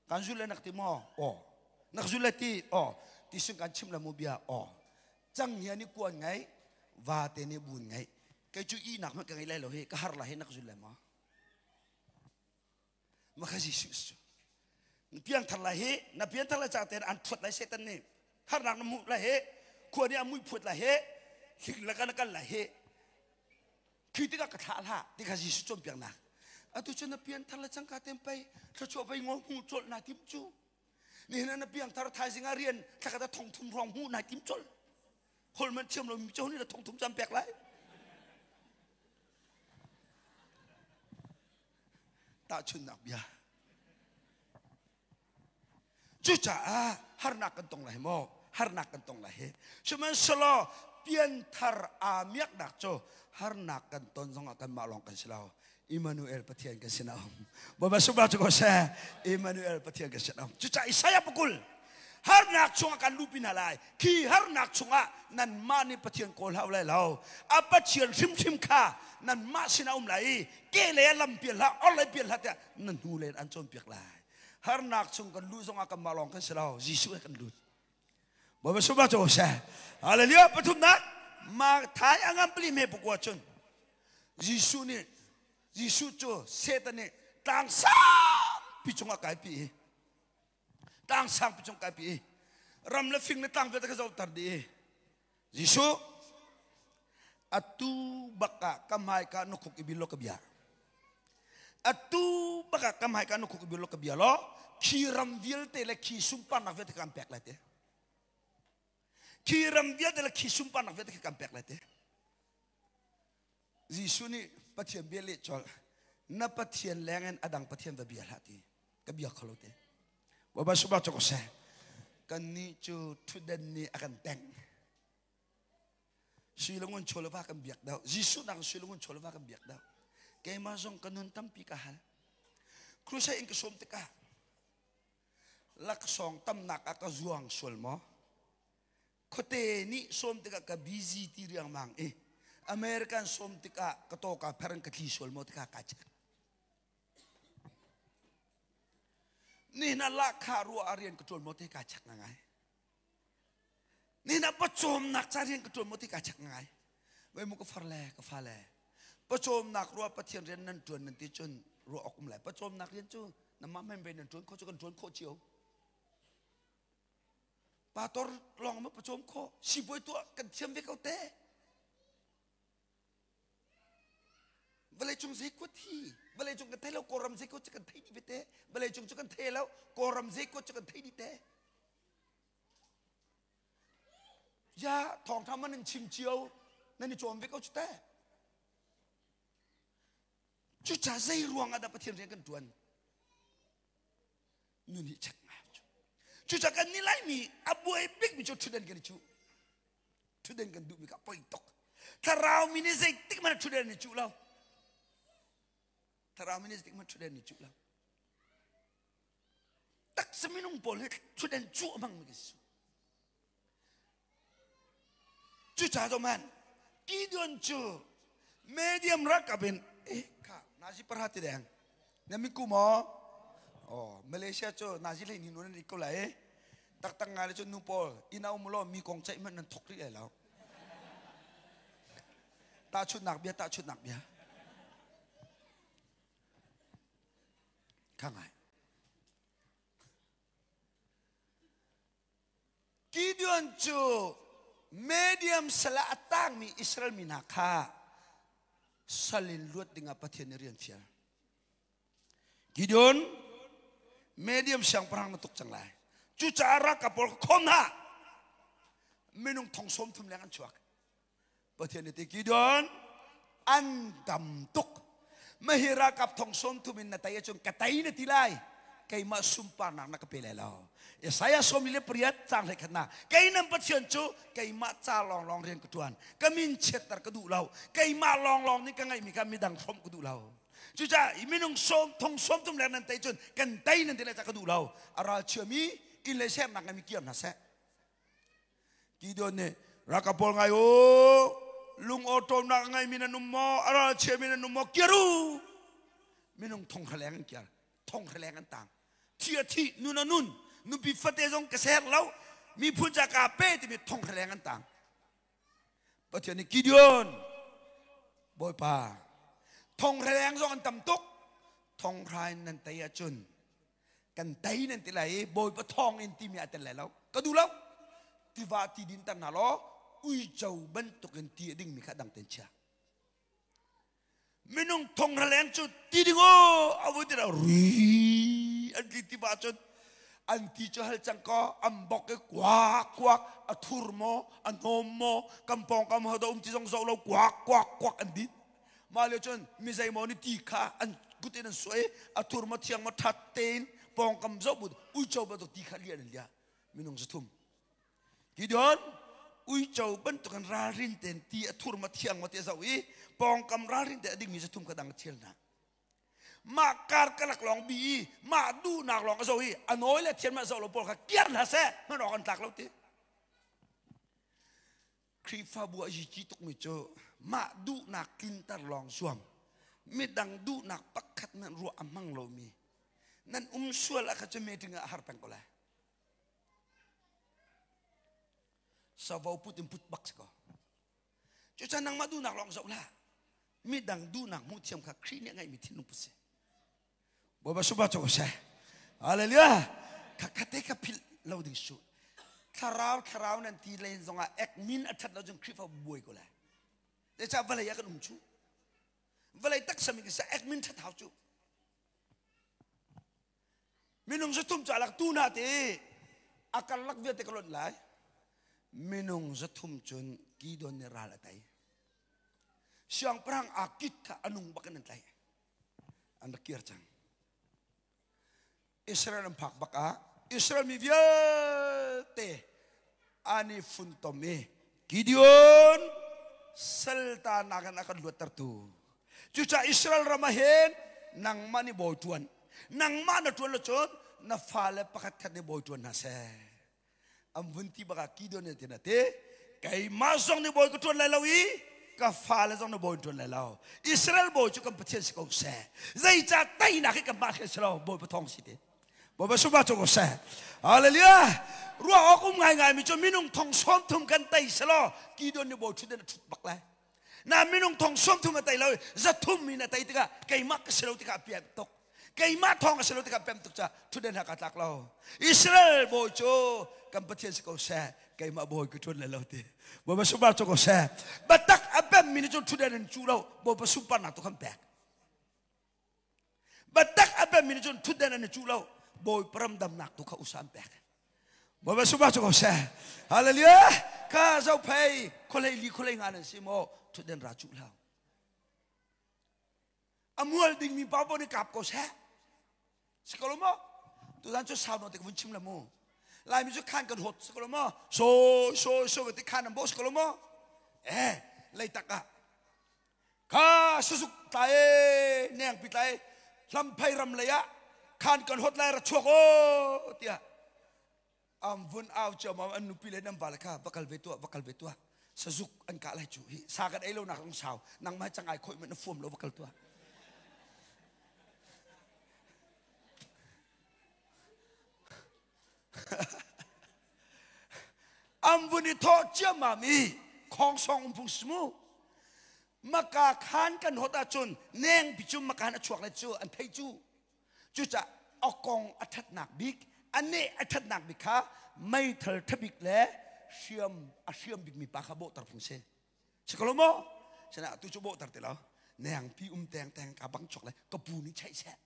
[SPEAKER 1] Kan zul le nak ti maw? Aw. Nak zul le ti? Aw. Ti sung kan chim la mu bia? Aw. Cang nia ni kuan ngai, va te ni bun ngai. Kei cu i nak ka ngei lai lo hi, ka har la hi nak zul le maw? Ma kha Jesuh cu. Na piang thar lai hi, na pian thar lai ca ten an thuat lai Satan nih. Harnak na hmuh lai hi, khua nih a mui phuat lai hi, hling la kan kal lai hi. Khi tikah ka thlah hlah ti kha Jesuh cawnpiaknak. Atu cu na pianthar le cangka tem pei thluachuah vei ngo hmuh colh naa tim cu. Nihin ah na piangthar thaizing ah rian thlakhat ah thong thum hrawng hmuh naa tim colh. Holh man thiam lo mi cu nih thong thum cam pek lai. Tahchunnak bia. Cucaah harnak kan tong lai maw? Harnak kan tong lai hi. Sihmanhsehlaw pianthar aa miaknak cu harnak kan ton zongah kanmah lawng kan si lo. Emmanuel Pathian kan sin a um. Bawipa subah cu ko seh. Emmanuel Pathian kan sin a um. Cucaah Isaiah pakul harnak chungah kan luhpi hna lai. Khi harnak chungah nanmah nih Pathian kawl hau lai lo. A Pathian hrimhrim kha nanmah sinah um lai i ke lei ah lam pial hlah, or lei pial hlah tiah na hnu lei in an cawnpiak lai. Harnak chung kan luh zongah kanmah lawng kan si lo. Jesuh he kan lut. Bawipa sumah cu seh. Hallelujah. Pathumnak ma thai angam pali me pakua cun Jesuh nih Jesuh cu Satan nih tlang sangpi cungah kaipi i tlang sangpi cung kaipi i ram le fing le tlang vialte ka zohter dih i Jesuh atu bak ah ka hmaika na khuk i bil law ka bia atu bak ah ka hmaika na khuk i bil law ka bia law khi ram vialte le khi sunparnak vialte kan pek lai te khi ram vialte le khi sunparnak vialte kan pek lai te Jesuh nih Pathian bia leh colh na Pathian leng in adang Pathian va bia hlah ti ka bia kho lo te Bawipa subah cu ko seh kannih cu thutden nih a kan tengh Sui le ngun chaw va kan biak deuh Jesuh nak sui le ngun chaw va kan biak deuh keimah zong ka nun tampi ka hal crusade in ka sawm tikah laksawng tamnak ah ka zuang sual maw khuate nih sawm tikah ka busy ti riangmang i American sawm tikah ka tawka pher in ka tli sual maw tikah ka check nihin ah lahkhah ruah ah rian ka ṭuan maw ti ka check ngai nihin ah pawcawmnak ca rian ka ṭuan maw ti ka check ngai. Voi mu ka far le ka fa le pawcawmnak rua Pathian rian nan ṭuan nan ti cun ruah awk um lai. Pawcawmnak rian cu namah men ve nan ṭuan khawh cu kan ṭuan khawh cio. Pastor lawng ma pawcawm khawh sibawi tuah kan thiam ve ko te. Vawlei cung zei kuat hi vawlei cung kan thei lo Kawlram zei kuat cu kan thei dih ve te. Vawlei cung cu kan thei lo Kawlram zei kuat cu kan thei dih te. Ya thawngtha man nan chim cio nan i cawm ve ko cu te. Cuca zei ruang ah dah Pathian rian kan tuan? Nun hi check ngai cu. Cuca kan ni Laimi a buai bikmi cu ṭhutdan kan i cuh. Ṭhutdan kan duhmi kha poi tuk. Thlarau mi nih zeitik hmanh ṭhutdan i cuh lo. Thlarau mi nih zeitik hmanh ṭhutdan i cuh lo. Taksa minung pawl hi ṭhutdan cuh a hmangmi kan si. Cucaah man Gideon cu medium ralkap in eh kha nazi parha ti deng na mi ku maw oh Malaysia cu nazi hlei ni nun an ko lai taktak ngai le cu nu pawl inn a um law mi kong ceih hmanh nan thok rih lai lo tahchunhnak bia tahchunhnak bia kha ngai Gideon cu medium sal ah a tangmi Israel mi hna kha sal in luat dingah Pathian nih rian fial. Gideon, medium siangpahrang na tuk cang lai. Cucaah ralkap pawl kha khawm hna. Minung thong sawm thum leng an chuak. Pathian nih ti Gideon an tam tuk mahi ralkap thong sawm thum in na tei ahcun ka tei na ti lai keimah sunparnak na ka pe lai lo Isaiah 48 caang hlei khat na kei nan Pathian cu keimah ca lawnglawng rian ka tuan ka min chiatter ka duh lo keimah lawnglawng nih ka ngeihmi kha midang hrawmh ka duh lo cucaah minung sawm thong sawm thum leng nan tei cun kan tei nan ti lai ca ka duh lo a ral chiami inn le sernak ngeimi kiar hna seh Gideon nih ralkap pawl ngai u lung awṭawmnak a ngeimi nan um maw a ral chiami nan um maw kir u minung thong hra leng an kiar thong hra leng an tang thi a thi nun a nun nupi fate zong ka ser lo miphun ca ka pe timi thong hra leng an tang Pathian nih Gideon Bawipa thong hra leng zong an tam tuk thong hra in nan tei ahcun kan tei nan ti lai i Bawipa thawng in timi a tel lai lo ka duh lo tiva ti din ter hna law uico bantukin ti a dingmi kha dang ten chia minung thong raleng cu ti ding o a vui ti ri an ti tiva cun an ti cu hal cang ko an bok i kuak kuak a thur maw a hnawm maw kan pawng kam ho da um ti zong zoh lo kuak kuak kuak an din Mah lio cun mi zeimaw nih ti kha an kut in an suai a thur maw thiang maw ṭhat tein pawngkam zoh bu uico bantuk ti kha lian an lia minung zathum Gideon uico bantuk in ralrin tein ti a thur maw thiang maw ti a zoh i pawngkam ralrin te a dingmi zathum kha dang a thial hna mah kar kalak lawng bi i mah duhnak lawng a zoh i a nawi le thian mah zoh lo pawl kha kiar hna seh hman awk an tlak lo ti Khrihfabu a yici tukmi cu mah duhnak tlinter lawng zuam midang duhnak pakhat nan ruah a hmang lomi nan um sual ah kha cu meeting ah a har peng ko lai savo put in put bak si ko cucan nangmah duhnak lawng zoh hlah midang duhnak hmuh thiam kha Khrih nih a ngeihmi thinlung put si Bawipa suba cu seh. Hallelujah. Khatte kha philh lo ding su. Thlarau thlarau nan ti len zongah ek min a that lo cun Khrihfa buai ko lai. Zeicah vawlei ah kan um cu. Vawlei taksa mi sa ek min that hau cu. Minung zathum cu alak tu na te a karlak vialte ka lonh lai. Minung zathum cun Gideon nih ral a tei. Siangpahrang Akit kha a nung bak in an tlaih. An rak kir cang. Israel an phak bak ah Israel mi vialte an i funtom i Gideon saltanak in a kan luattertu. Cucaah Israel ram ah hin nangmah nih bawi ṭuan. Nangmah na ṭuan lo cun na fale pakhat khat nih bawi ṭuan hna seh. An vun ti bak ah Gideon nih tin a ti keimah zong nih bawi ka ṭuan lai lo i ka fale zong nih bawi ṭuan lai lo Israel bawi cu kan Pathian si ko seh zeicah teinak hi kanmah khin si lo Bawipa thawng si ti Bawipa sungah cu ko seh Hallelujah ruah awk um ngaingai mi cu minung thong sawm thum kan tei selaw Gideon nih bawi ṭhut in a ṭhut bak lai. Na minung thong som thum a tei lo za thum in a tei tikah keimah ka si lo tikah a pian tuk. Keimah thong ka si lo tikah pem tuk ca thuden ha ka tlak lo. Israel bawi cu kan Pathian si ko seh keimah bawi ka ṭuan le lo ti. Bawipa sunpar cu ko seh. Batak a pem mi nih cun thuden an cu lo Bawipa sunparnak tu khan pek. Batak a pemmi nih cun thutden an i cuh lo. Bawipa ram damnak tu kha usa an pek. Bawipa sumah cu ko seh. Hallelujah. Ka zophei khualei li khualei nga nan si maw thutden ra cuh hlah. A mual dingmi pa bo nih kap ko seh. Si ko lo maw? Tuzan cu sau nawn te ka vun chim la mu. Laimi cu khan kan hot si ko lo maw? So so so ti khan an bo si ko lo maw? Eh, leitak ah Kha sazuk tlai e nengpi tlai hlamphei ram lei ah khan kan hot lai ra chuak o tiah am vun au ciammam an nupi le nan vale kha va kal ve tuah va kal ve tuah sazuk an kah lai cu hi sa kan ei lo nak ang sau nangmah cangai khoi men na fuam lo va kal tuah An vun i thawh ciammam i khongsong um phung si mu. Maka khan kan hot ahcun neng pi cu maka a chuak le cu an thei cu. Cucaah a kong a ṭhatnak bik, a neh a ṭhatnak bik kha meithal ṭhabik le hriam a hriam bikmi pa kha bawhter phung si. Si ko lo maw? Sinah tu cu bawhter ti lo. Nengpi um teng teng ka bang chuak le ka pu nih cheih seh.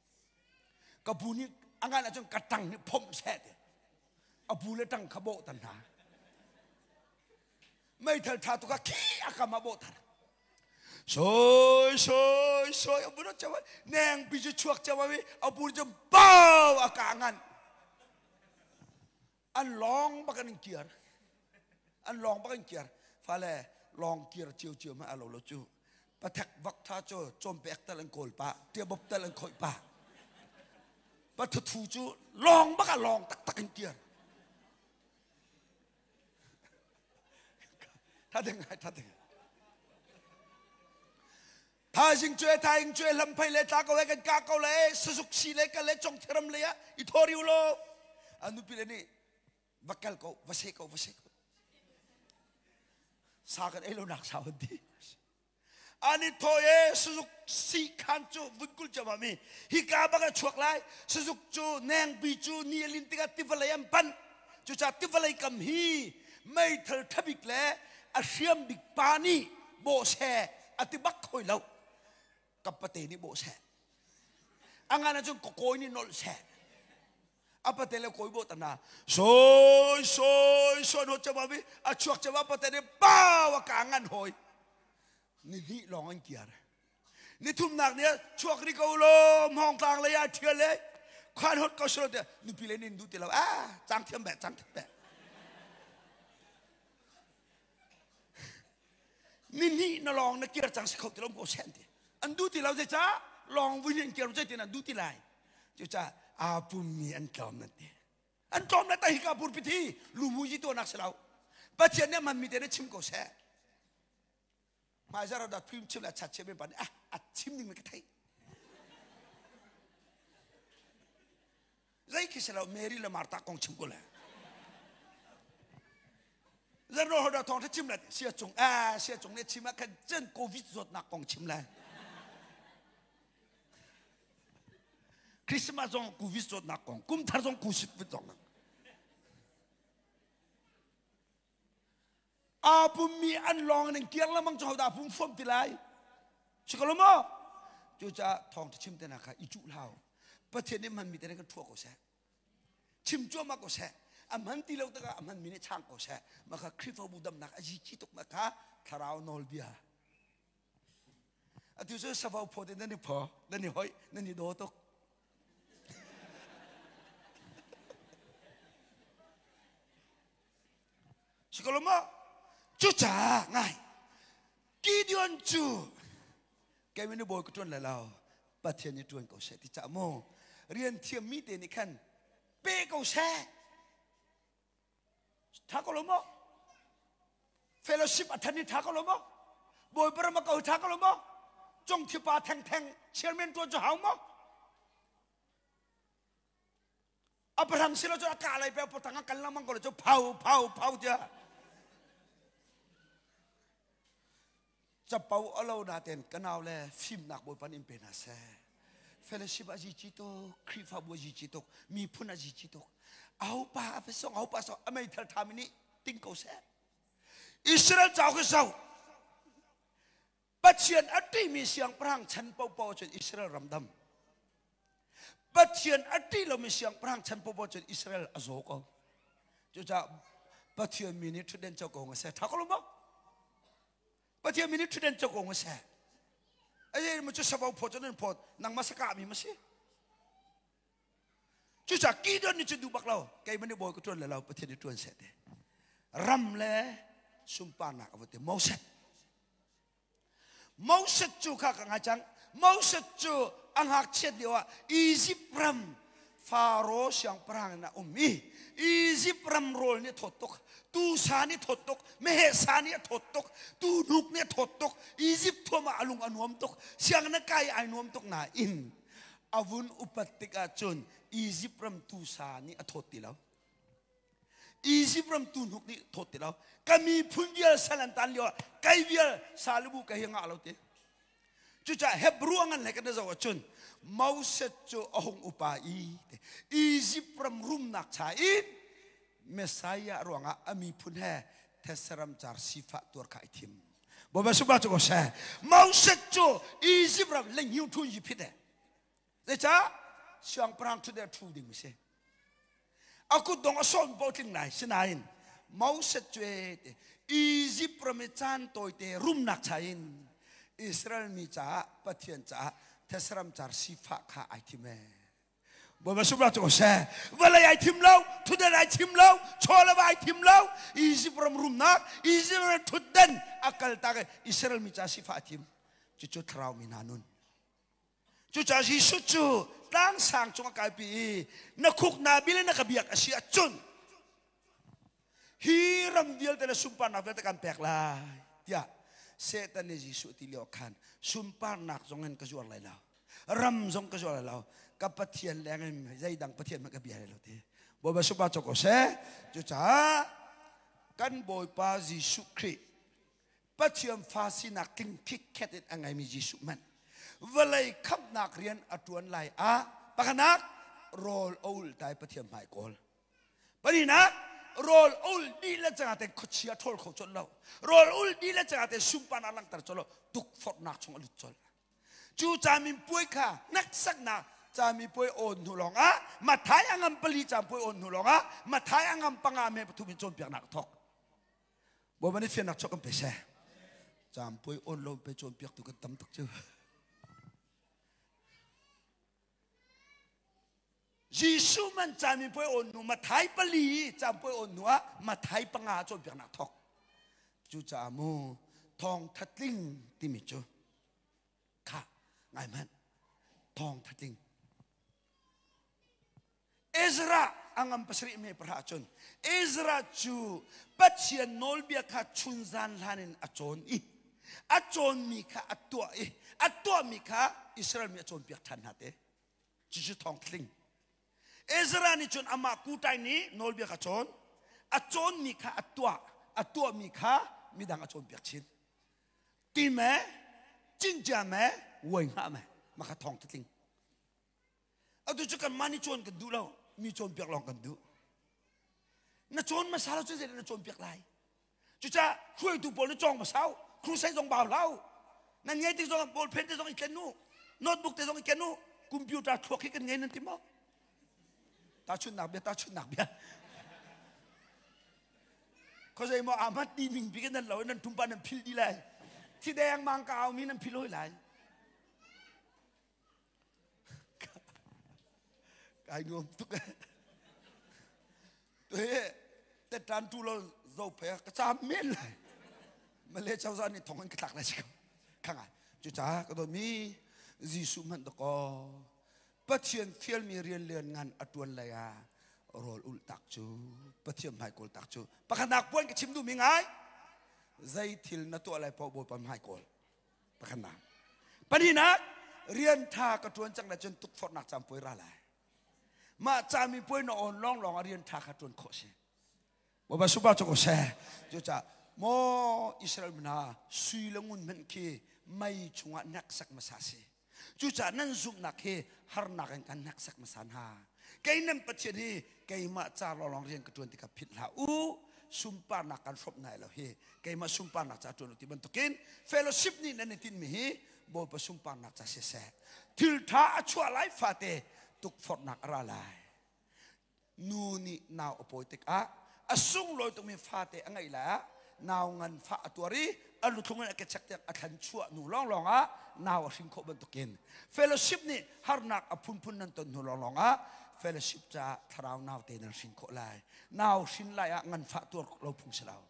[SPEAKER 1] Ka pu nih a ngan ahcun ka ṭang nih phomh seh ti. A pu le ṭang kha bawh tan hna. Meithal ṭha tu kha khi a kam ah bawh tar. Soi soi soi a bu chawa nengpi cu chuak chawa i a pu cu bau a ka ngan. An lawng bak an kiar. An lawng bak an kiar. Fale lawng kiar cio cio ma alo lo cu. Pathek vak tha cu cawmpek tal an kawl pa, tiabop tal an khoih pa. Pathuthu cu lawng bak ah lawng taktak in kiar. Tha ding ngai, tha ding. Thaizing cu thaing cu lamphei le tla ko e kan ka ko le sazuk si le kal le chong thiram le ah i thori u lo an nupi le nih va kal ko va se ko va se ko sa kan ei lo nak sa an ti an i thaw e sazuk si khan cu vun kul chama mi hi ka bak a chuak lai sazuk cu neng bi cu ni alin tikah tivalei an pan cucaah tivalei kam hi meithal thabik le a hriam bik pa nih bawh seh a ti bak khoi lo ka pate nih bawh seh a ngan ahcun ka kawi nih nolh seh a pate le kawi bawh tana soi soi soi no chama bi a chuak chama pate nih pau a ka ngan hoi ni hnih lawng an kiar ni thumnak nih chuak ri ko lo hmawng tlang lei ah thial le khan hot ko silo te nupi le nin du ti lo ah cang thiam be cang thiam be ni hnih na lawng na kir cang si kho ti lo ko sen ti an du ti lo zei ca lawng vui in kir zei tin an du ti lai cu ca aa pummi an tlawm nan ti an tlawm le ta hi ka purpi thi lumu yi to nak si lo pathian nih man mi te na chim ko seh Hmaizarh ah phim chim le chat chim pa nih ah a chim ding mi ka theih. Zei khi si lo Mary le Martha kong chim ko le. Zan ro hoda thong tha chim le sia cung ah sia cung ne chim ah khan cen covid zawtnak kong chim le. Christmas zong covid zawtnak kong kum thar zong covid zong Aa pummi an lawng in kiang lengmang cu hodah pum fuam ti lai? Si ko lo maw? Cucaah thawngṭha chim te kha i cuh hlah. Pathian nih hmanmi te kan ṭhua ko seh. Chim cuahmah ko seh. A hman ti lo tikah a hmanmi nih chang ko seh. Mah kha Khrihfabu damnak a zici tuk mah kha thlarau nawlbia. Atu cu savo phaw te nan i phaw, nan i hoih, nan i daw tuk. Sikolo maw? Cucaah ngai Gideon cu kei ni bawi ka ṭuan lai lo Pathian nih ṭuan ko seh ti cah mu rian thiammi te nih khan pe ko seh ṭha ko lo maw fellowship a ṭhan i ṭha ko lo maw bawipa ram a ko ṭha ko lo maw congthipa thengtheng chairman ṭuan cu hau maw Abraham silo cu a kah lai pe potang a kal lengmang ko cu phau phau phau tiah. Capo a lo naten ka nau le fimnak Bawipa nih in pe hna seh. Fellowship a zici tuk, Khrihfabu a zici tuk, miphun a zici tuk. Aho pa a song, aho pa song, a meithal thami nih ting ko seh. Israel cauk hi zoh. Pathian a ṭihmi siangpahrang chan paohpaoh cun Israel ram dam. Pathian a ṭih lomi siangpahrang chan paohpaoh cun Israel a zaw ko. Cucaah Pathian mi nih ṭhutden co ko seh. Ṭha ko lo maw? Pathian mi nih ṭhutden co ko seh. Ai mu cu savo phawt cu nan phawt nangmah saka mi ma si. Cucaah Gideon nih cun duh bak lo. Keimah nih bawi ka ṭuan le lo Pathian nih ṭuan seh ti. Ram le sunparnak a va ti Moses. Moses cu kha ka ngai cang. Moses cu a ngakchiat lio ah Egypt ram Faro siangpahrang in a um i Egypt ram rawl nih a thawt tuk, tuusa nih a thawt tuk, meheh sa nih a thawt tuk, tuhnuk nih a thawt tuk, Egypt thuam ah a lung a nuam tuk, sianginn a kai ai nuam tuk nain a vun upat tikah cun Egypt ram tuusa nih a thawt ti lo. Egypt ram tuhnuk nih thawt ti lo. Ka miphun vial sal an tan lio ah kai vial salubu ka hi ngah lo ti. Cucaah Hebrew a ngan hlei kan zoh ahcun Moses cu a hung upa i Egypt ram rumnak cha in Messiah ruangah a miphun he thetse car sifah tuar kha i thim. Bawipa subah cu ko seh. Moses cu Egypt ram lenghiu thun yi phit e. Zeicah siangpahrang ṭhut le ṭhu ding a si. A kutdong a sawm paoh tling lai. Sinain Moses cu Egypt ram i caan tawite rumnak cha in Israel mi caah Pathian caah thetse car sifah kha ai thim ee. Bawipa subah cu seh. Vawlei ai thim lo, thutden ai thim lo, chawleva ai thim lo. Egypt ram rumnak, Egypt ram thutden a kal tak i Israel mi ca sifah a thim. Cucu thlarau mi hna nun. Cucaah Jesuh cu tlang sang cung a kaipi i na khuk na bil in na ka biak a si ahcun hi ram vialte le sunparnak vialte kan pek lai tiah Satan nih Jesuh ti lio khan sunparnak zong in ka zuar lai lo ram zong ka zuar lai lo ka Pathian leng in zeidang Pathian hmanh ka bia lai lo ti Bawipa sunpar cawk ko seh cucaah kan Bawipa Jesuh Khrih Pathian fa sinak tling khitkhet in a ngeimi Jesuh hmanh vawlei khamhnak rian a ṭuan lai ah pakhatnak rawl a ul tai Pathian hmai kawl pahnihnak rawl ul dih le cangah te khuachia ṭhawl kho colh lo rawl ul dih le cangah te sunparnak langhter colh lo tukforhnak chung a lut colh cu camin puai kha hneksaknak cami puai awn hnu lawng ah Mathai a ngam pali cam puai awn hnu lawng ah Mathai a ngam panga me pathum in cawnpiaknak a thawk Bawipa nih fiannak chuak kan pe seh. Campui on lo pe cawnpiaktu kan tam tuk cu. Jesuh man cami puai on nu Mathai pali campui on nu ah Mathai panga cawnpiaknak thawk. Cucaah mu thawng thatling timi cu kha ngai hmanh thawng thatling Ezra a ngam pasarih me pahra cun Ezra cu Pathian nawlbia kha chunzan hlan in a cawn i a cawnmi kha a tuah i a tuahmi kha Israel mi a cawnpiak ṭhan hna te cucu thawng tling Ezra nih cun amah kutai nih nawlbia kha cawn a cawnmi kha a tuah a tuahmi kha midang a cawnpiak chin ti me cincia me uai hngah me maka thawng tling Atu cu kanmah nih cawn kan duh lo, mi cawnpiak lawng kan duh. Na cawn hmasa lo cun zeidah na cawnpiak lai? Cucaah hruaitu pawl nih cawng hmasa u, crusade zong bau hlah u. Nan ngei tik zong ballpen te zong i ken u, notebook te zong i ken u, computer thluak hi kan ngei nan ti maw? Tahchunhnak bia, tahchunhnak bia. Khuazei maw ahmat ti ning bi kan nan lo nan tumpa nan phil di lai. Thi deng mang ka au mi nan phil hoi lai. Kai nuam tuk eh. Tuhi tetan tu lo zo phe ka cham men lai. Malay cozah nih thong in ka tlak lai si ko. Khanga. Cucaah ka dawtmi Jesuh hmanh dakaw Pathian fialmi rian lian ngan a tuan lai ah rawl ulh tak cu Pathian hmai kawl tak cu pakhatnak puan ka chim duhmi ngai zei thil na tuah lai paoh Bawipa hmai kawl Pakhatnak. Pahnihnak, rian ṭha ka ṭuan cang le cun tukforhnak caan puai ra lai. Mah cami puai na awn lawnglawng ah rian ṭha kha ṭuan khawh si. Bawipa supa cu ko seh. Cucaah Maw Israel mi hna, sui le ngun hmanh khi mei chungah hneksak hmasa si. Cucaah nan zumhnak hi harnak in kan hneksak hmasa hna. Kei nan Pathian hi keimah ca lawnglawng rian ka ṭuan tikah philh hlah u. Sunparnak kan hrawmh hna lo hi keimah sunparnak ca ṭuan u ti bantukin fellowship nih nan i tinhmi hi Bawipa sunparnak ca siseh. Thil ṭha a chuah lai fate tukforhnak a ra lai. Nu nih nau a pawi tikah a sunglawi tukmi fate a ngeih lai ah nau nganfah a tuar i a luthlung in a kechek tiang a thlan chuah hnu lawnglawng ah nau a hrin khawh bantukin fellowship nih harnak a phunphun nan ton hnu lawnglawng ah fellowship caah thlarau naute nan hrin khawh lai. Nau hrin lai ah nganfah tuar lo phung si lo.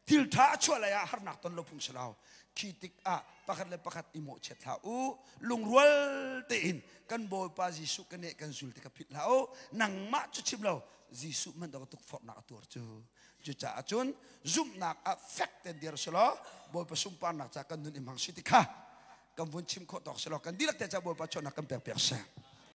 [SPEAKER 1] Thil ṭha a chuah lai ah harnak ton lo phung si lo. Khi tikah pakhat le pakhat i mawhchiat hlah u. Lungrual tein kan Bawipa Jesuh kan kan zul ti ka philh hlah u. Nangmah cu chim lo, Jesuh hmanh dawh tukforhnak a tuar cu. Cucaah cun zumhnak ah fek tein dir si law Bawipa sunparnak ca kan nun i hmang si ti kha kan vun chim khawh tawk si law kan dihlak te ca Bawipa chuahnak kan pek piak seh.